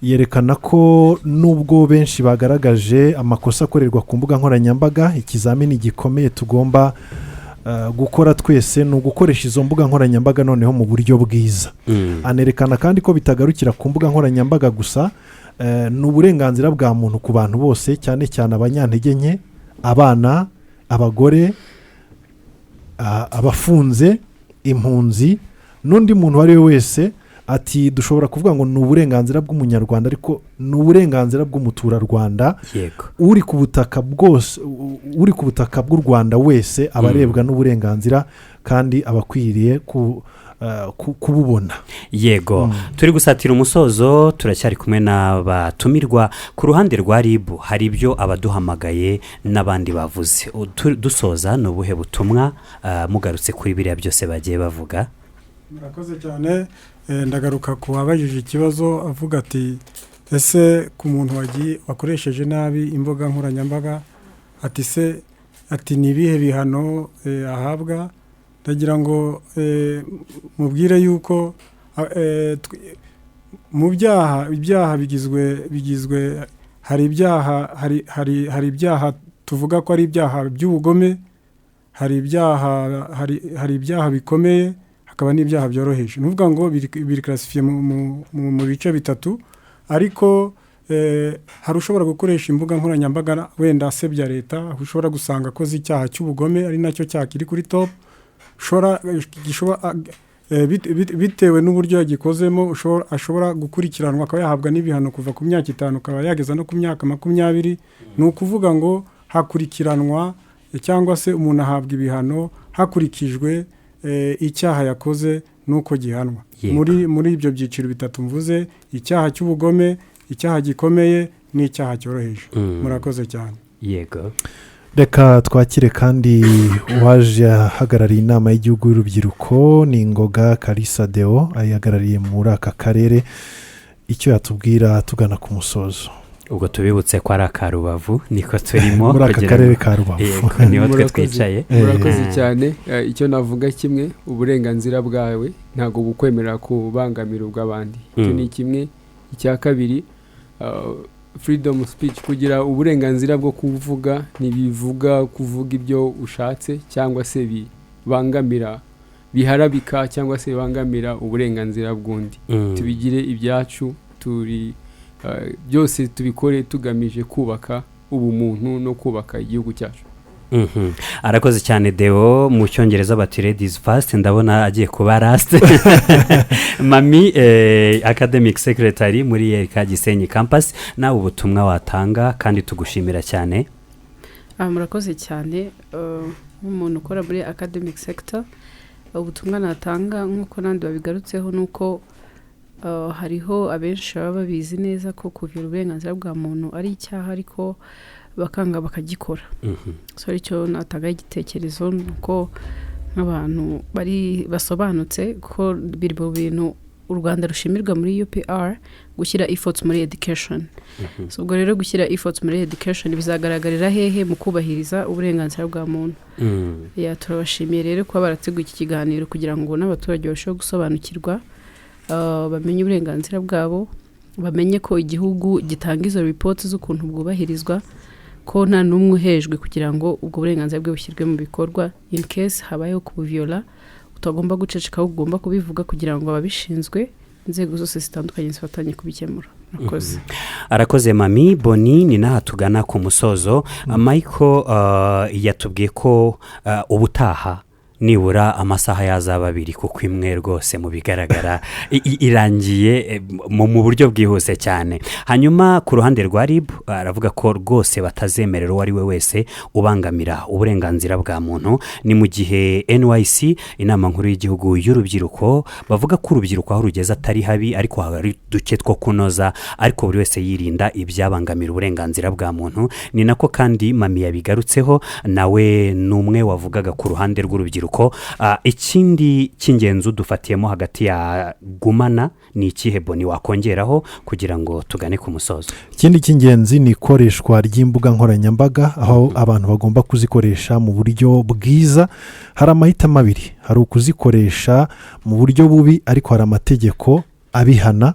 yerekana ko nubwo benshi bagaragaje amakosa akorerwa ku mbuga nkoranyambaga, ikizamini gikomeye tugomba gukora twese ni ugukoresha izo mbuga nkoranyambaga noneho mu buryo bwiza. Anerekana kandi ko bitagarukira ku mbuga nkoranyambaga gusa, ni uburenganzira bwa muntu ku bantu bose, cyane cyane abanyantege nke, abana, abagore, abafunze, impunzi n'undi muntu uwo ari we wese. Ati dushobora kuvuga ngo ni uburenganzira bw'umunyarwanda, ariko ni uburenganzira bw'umuturarwanda uri ku butaka bwose, uri ku butaka bw'u Rwanda wese aba arebwa n'uburenganzira kandi aba akwiriye kububona. Yego, turi gusatira umusozo, turacyari kumwe n'abatumirwa. Ku ruhande rwa RIB hari ibyo abaduhamagaye n'abandi bavuze. Dusoza, ni ubuhe butumwa, mugarutse kuri biriya byose bagiye bavuga? Murakoze cyane. Ndagaruka ku wabajije ikibazo avuga ati: "Ese ku muntu wagiye wakoresheje nabi imbuga nkoranyambaga," ati se, ati ni ibihe bihano ahabwa? Ndagira ngo mubwire yuko mu byaha, ibyaha bigizwe hari ibyaha tuvuga ko ari ibyaha by'ubugome, hari ibyaha bikomeye, hakaba n'ibyaha byoroheje. Ni ukuvuga ngo biri classifié mu bice bitatu. Ariko hari ushobora gukoresha imbuga nkoranyambaga wenda asebya leta, aho ushobora gusanga akoze icyaha cy'ubugome, ari nacyo cyaha kiri kuri top, ushobora gishobora bitewe n'uburyo yagikozemo, ashobora gukurikiranwa akaba yahabwa n'ibihano kuva ku myaka 5 akaba yageza no ku myaka 20. Ni ukuvuga ngo hakurikiranwa cyangwa se umuntu ahabwa ibihano hakurikijwe icyaha yakoze. N'uko gihanwa muri ibyo byiciro bitatu mvuze: icyaha cy'ubugome, icyaha gikomeye n'icyaha cyoroheje. Murakoze cyane. Yego. Reka twakire kandi uwaje ahagarariye Inama y'Igihugu y'Urubyiruko, ni Ngoga Karisa Deo, ayihagarariye muri aka karere, icyo yatubwira tugana ku musozo. Ubwo tubibutse ko ari aka Rubavu niko turimo. Muri aka karere ka Rubavu. Yego, niho twe twicaye. Murakoze cyane. Icyo navuga kimwe, uburenganzira bwawe ntabwo bukwemerera kubangamira ubw'abandi. Icyo ni kimwe. Icya kabiri, freedom speech, kugira uburenganzira bwo kuvuga, ntibivuga kuvuga ibyo ushatse cyangwa se bibangamira, biharabika cyangwa se bibangamira uburenganzira bw'undi. Tubigire ibyacu, turi byose tubikore tugamije kubaka ubumuntu no kubaka igihugu cyacu. Arakoze cyane Deo. Mu Cyongereza bati "Ladies first", ndabona agiye kuba last. Mami, academic secretary muri ULK Gisenyi Campus, nawe ubutumwa watanga, kandi tugushimira cyane. Murakoze cyane. Nk'umuntu ukora muri academic sector, ubutumwa natanga, nk'uko n'abandi babigarutseho, ni uko hariho abenshi baba babizi neza ko kuvira uburenganzira bwa muntu ari icyaha, ariko bakanga bakagikora. So icyo natanga igitekerezo ni uko nk'abantu bari basobanutse ko biri mu bintu u Rwanda rushimirwa muri UPR, gushyira efforts muri education. So ubwo rero gushyira efforts muri education bizagaragarira hehe? Mu kubahiriza uburenganzira bwa muntu. Ya, turabashimiye rero kuba barateguye iki kiganiro kugira ngo n'abaturage barusheho gusobanukirwa, bamenye uburenganzira bwabo, bamenye ko igihugu gitanga izo reports z'ukuntu bwubahirizwa, ko nta n'umwe uhejwe kugira ngo ubwo burenganzira bwe bushyirwe mu bikorwa. In case habayeho kubuviyola, utagomba guceceka, ahubwo ugomba kubivuga kugira ngo ababishinzwe, inzego zose zitandukanye, zifatanye kubikemura. Murakoze. Arakoze Mami Boni. Ni n'aha tugana ku musozo. Michael yatubwiye ko ubutaha nibura amasaha yazaba abiri, kuko imwe rwose mu bigaragara irangiye mu buryo bwihuse cyane. Hanyuma ku ruhande rwa RIB aravuga ko rwose batazemerera uwo ari we wese ubangamira uburenganzira bwa muntu. Ni mu gihe NYC, Inama Nkuru y'Igihugu y'Urubyiruko, bavuga ko urubyiruko aho rugeze atari habi, ariko hari duke two kunoza, ariko buri wese yirinda ibyabangamira uburenganzira bwa muntu. Ni nako kandi Mami yabigarutseho, nawe ni umwe wavugaga ku ruhande rw'urubyiruko. Ikindi cy'ingenzi udufatiyemo hagati ya gumana ni ikihe, Boni, wakongeraho kugira ngo tugane ku musozo? Ikindi cy'ingenzi ni ikoreshwa ry'imbuga nkoranyambaga, aho abantu bagomba kuzikoresha mu buryo bwiza. Hari amahitamo abiri: hari ukuzikoresha mu buryo bubi, ariko hari amategeko abihana.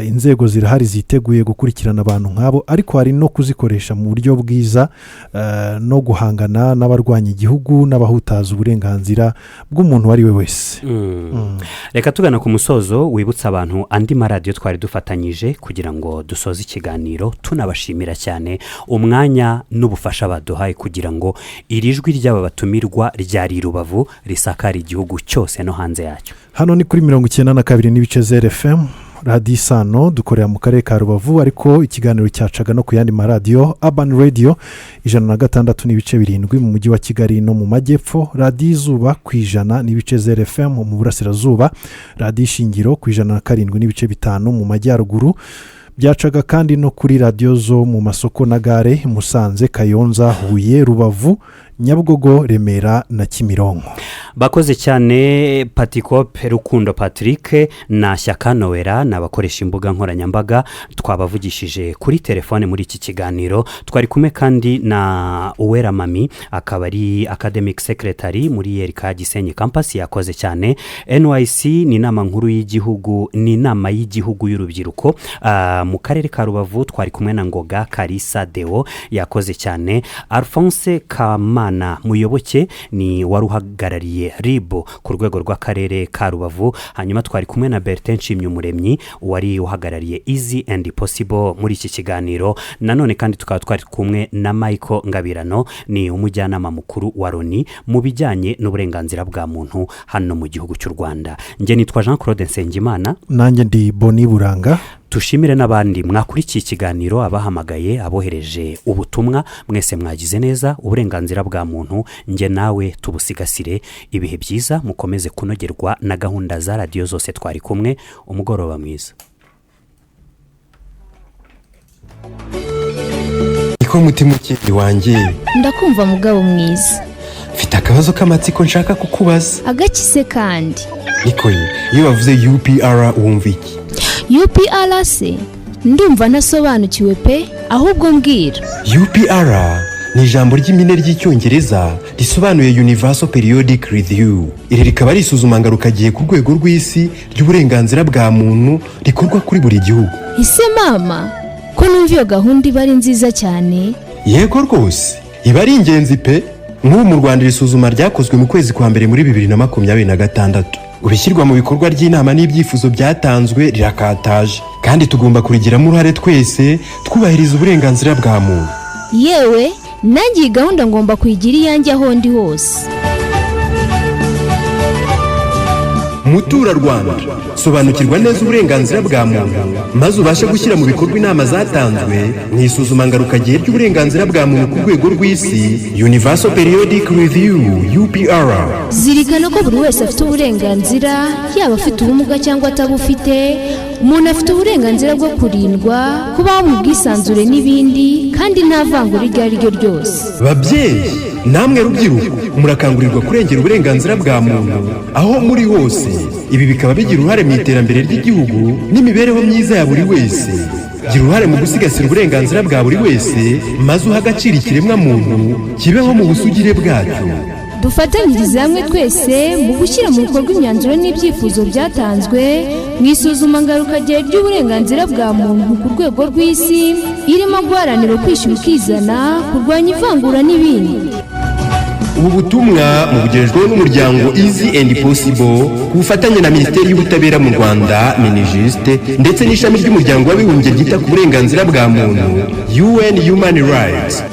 Inzego zirahari ziteguye gukurikirana abantu nk'abo, ariko hari no kuzikoresha mu buryo bwiza no guhangana n'abarwanya igihugu n'abahutaza uburenganzira bw'umuntu uwo ari we wese. Reka tugana ku musozo wibutsa abantu andi maradiyo twari dufatanyije kugira ngo dusoze ikiganiro, tunabashimira cyane umwanya n'ubufasha baduhaye kugira ngo iri jwi ry'aba batumirwa ryari i Rubavu risakara igihugu cyose no hanze yacyo. Hano ni kuri 92.0 FM, Radiyo Isano, dukorera mu karere ka Rubavu, ariko ikiganiro cyacaga no ku yandi maradiyo: Urban Radio 106.7 mu mujyi wa Kigali no mu majyepfo, Radiyo Izuba ku 100.0 FM mu burasirazuba, Radiyo Ishingiro ku 107.5 mu majyaruguru. Byacaga kandi no kuri radiyo zo mu masoko na gare: Musanze, Kayonza, Huye, Rubavu, Nyabugogo, Remera na Kimironko. Bakoze cyane Patikope Rukundo Patrick na Shyaka Nowera, ni abakoresha imbuga nkoranyambaga twabavugishije kuri telefone muri iki kiganiro. Twari kumwe kandi na Uwera Mami, akaba ari academic secretary muri ULK Gisenyi Campus, yakoze cyane. NYC ni inama nkuru y'igihugu, ni Inama y'Igihugu y'Urubyiruko. Mu karere ka Rubavu twari kumwe na Ngoga Karisa Deo, yakoze cyane. Alphonse Kamana Muyoboke ni wari uhagarariye RIB ku rwego rw'akarere ka Rubavu. Hanyuma twari kumwe na Bertin Nshimyumuremyi, wari uhagarariye Easy and Possible muri iki kiganiro. Nanone kandi tukaba twari kumwe na Michael Ngabirano, ni umujyanama mukuru wa Loni mu bijyanye n'uburenganzira bwa muntu hano mu gihugu cy'u Rwanda. Njye nitwa Jean Claude Nsengimana. Nanjye ndi Boni Buranga. Tushimire n'abandi mwakurikiye ikiganiro, abahamagaye, abohereje ubutumwa, mwese mwagize neza. Uburenganzira bwa muntu, njye nawe tubusigasire. Ibihe byiza, mukomeze kunogerwa na gahunda za radiyo zose twari kumwe. Umugoroba mwiza. Niko mutima ukeye wanjye. Ndakumva, mugabo mwiza. Mfite akabazo k'amatsiko nshaka kukubaza. Agakise kandi? Niko ye, iyo bavuze UPR wumva iki? UPR se? Ndumva ntasobanukiwe pe, ahubwo mbwira. UPR ni ijambo ry'impine ry'Icyongereza risobanuye Universal Periodic Review. Iri rikaba ari isuzumangarukagihe ku rwego rw'isi ry'uburenganzira bwa muntu rikorwa kuri buri gihugu. Ese mama, ko numva iyo gahunda iba ari nziza cyane? Yego rwose, iba ari ingenzi pe. Nk'ubu mu Rwanda iri suzuma ryakozwe mu kwezi kwa mbere muri 2026. Ubishyirwa mu bikorwa ry'inama n'ibyifuzo byatanzwe rirakataje, kandi tugomba kurigiramo uruhare twese twubahiriza uburenganzira bwa muntu. Yewe, nanjye iyi gahunda ngomba kuyigira iyanjye aho ndi hose. Muturarwanda, sobanukirwa neza uburenganzira bwa muntu maze ubashe gushyira mu bikorwa inama zatanzwe mu isuzumangarukagihe ry'uburenganzira bwa muntu ku rwego rw'isi, Universal Periodic Review, UPR. Zirikana ko buri wese afite uburenganzira, yaba afite ubumuga cyangwa atabufite. Umuntu afite uburenganzira bwo kurindwa, kubaho mu bwisanzure n'ibindi, kandi nta vangura iryo ari ryo ryose. Babyeyi namwe rubyiruko, murakangurirwa kurengera uburenganzira bwa muntu aho muri hose. Ibi bikaba bigira uruhare mu iterambere ry'igihugu n'imibereho myiza ya buri wese. Gira uruhare mu gusigasira uburenganzira bwa buri wese maze uha agaciro ikiremwamuntu, kibeho mu busugire bwacyo. Dufatanyirize hamwe twese mu gushyira mu bikorwa imyanzuro n'ibyifuzo byatanzwe mu isuzumangarukagihe ry'uburenganzira bwa muntu ku rwego rw'isi, irimo guharanira kwishyura ukizana, kurwanya ivangura n'ibindi. Ubu butumwa mubugejejweho n'umuryango Easy and Possible ku bufatanye na Minisiteri y'Ubutabera mu Rwanda, MINIJUST, ndetse n'ishami ry'Umuryango w'Abibumbye ryita ku burenganzira bwa muntu, UN Human Rights.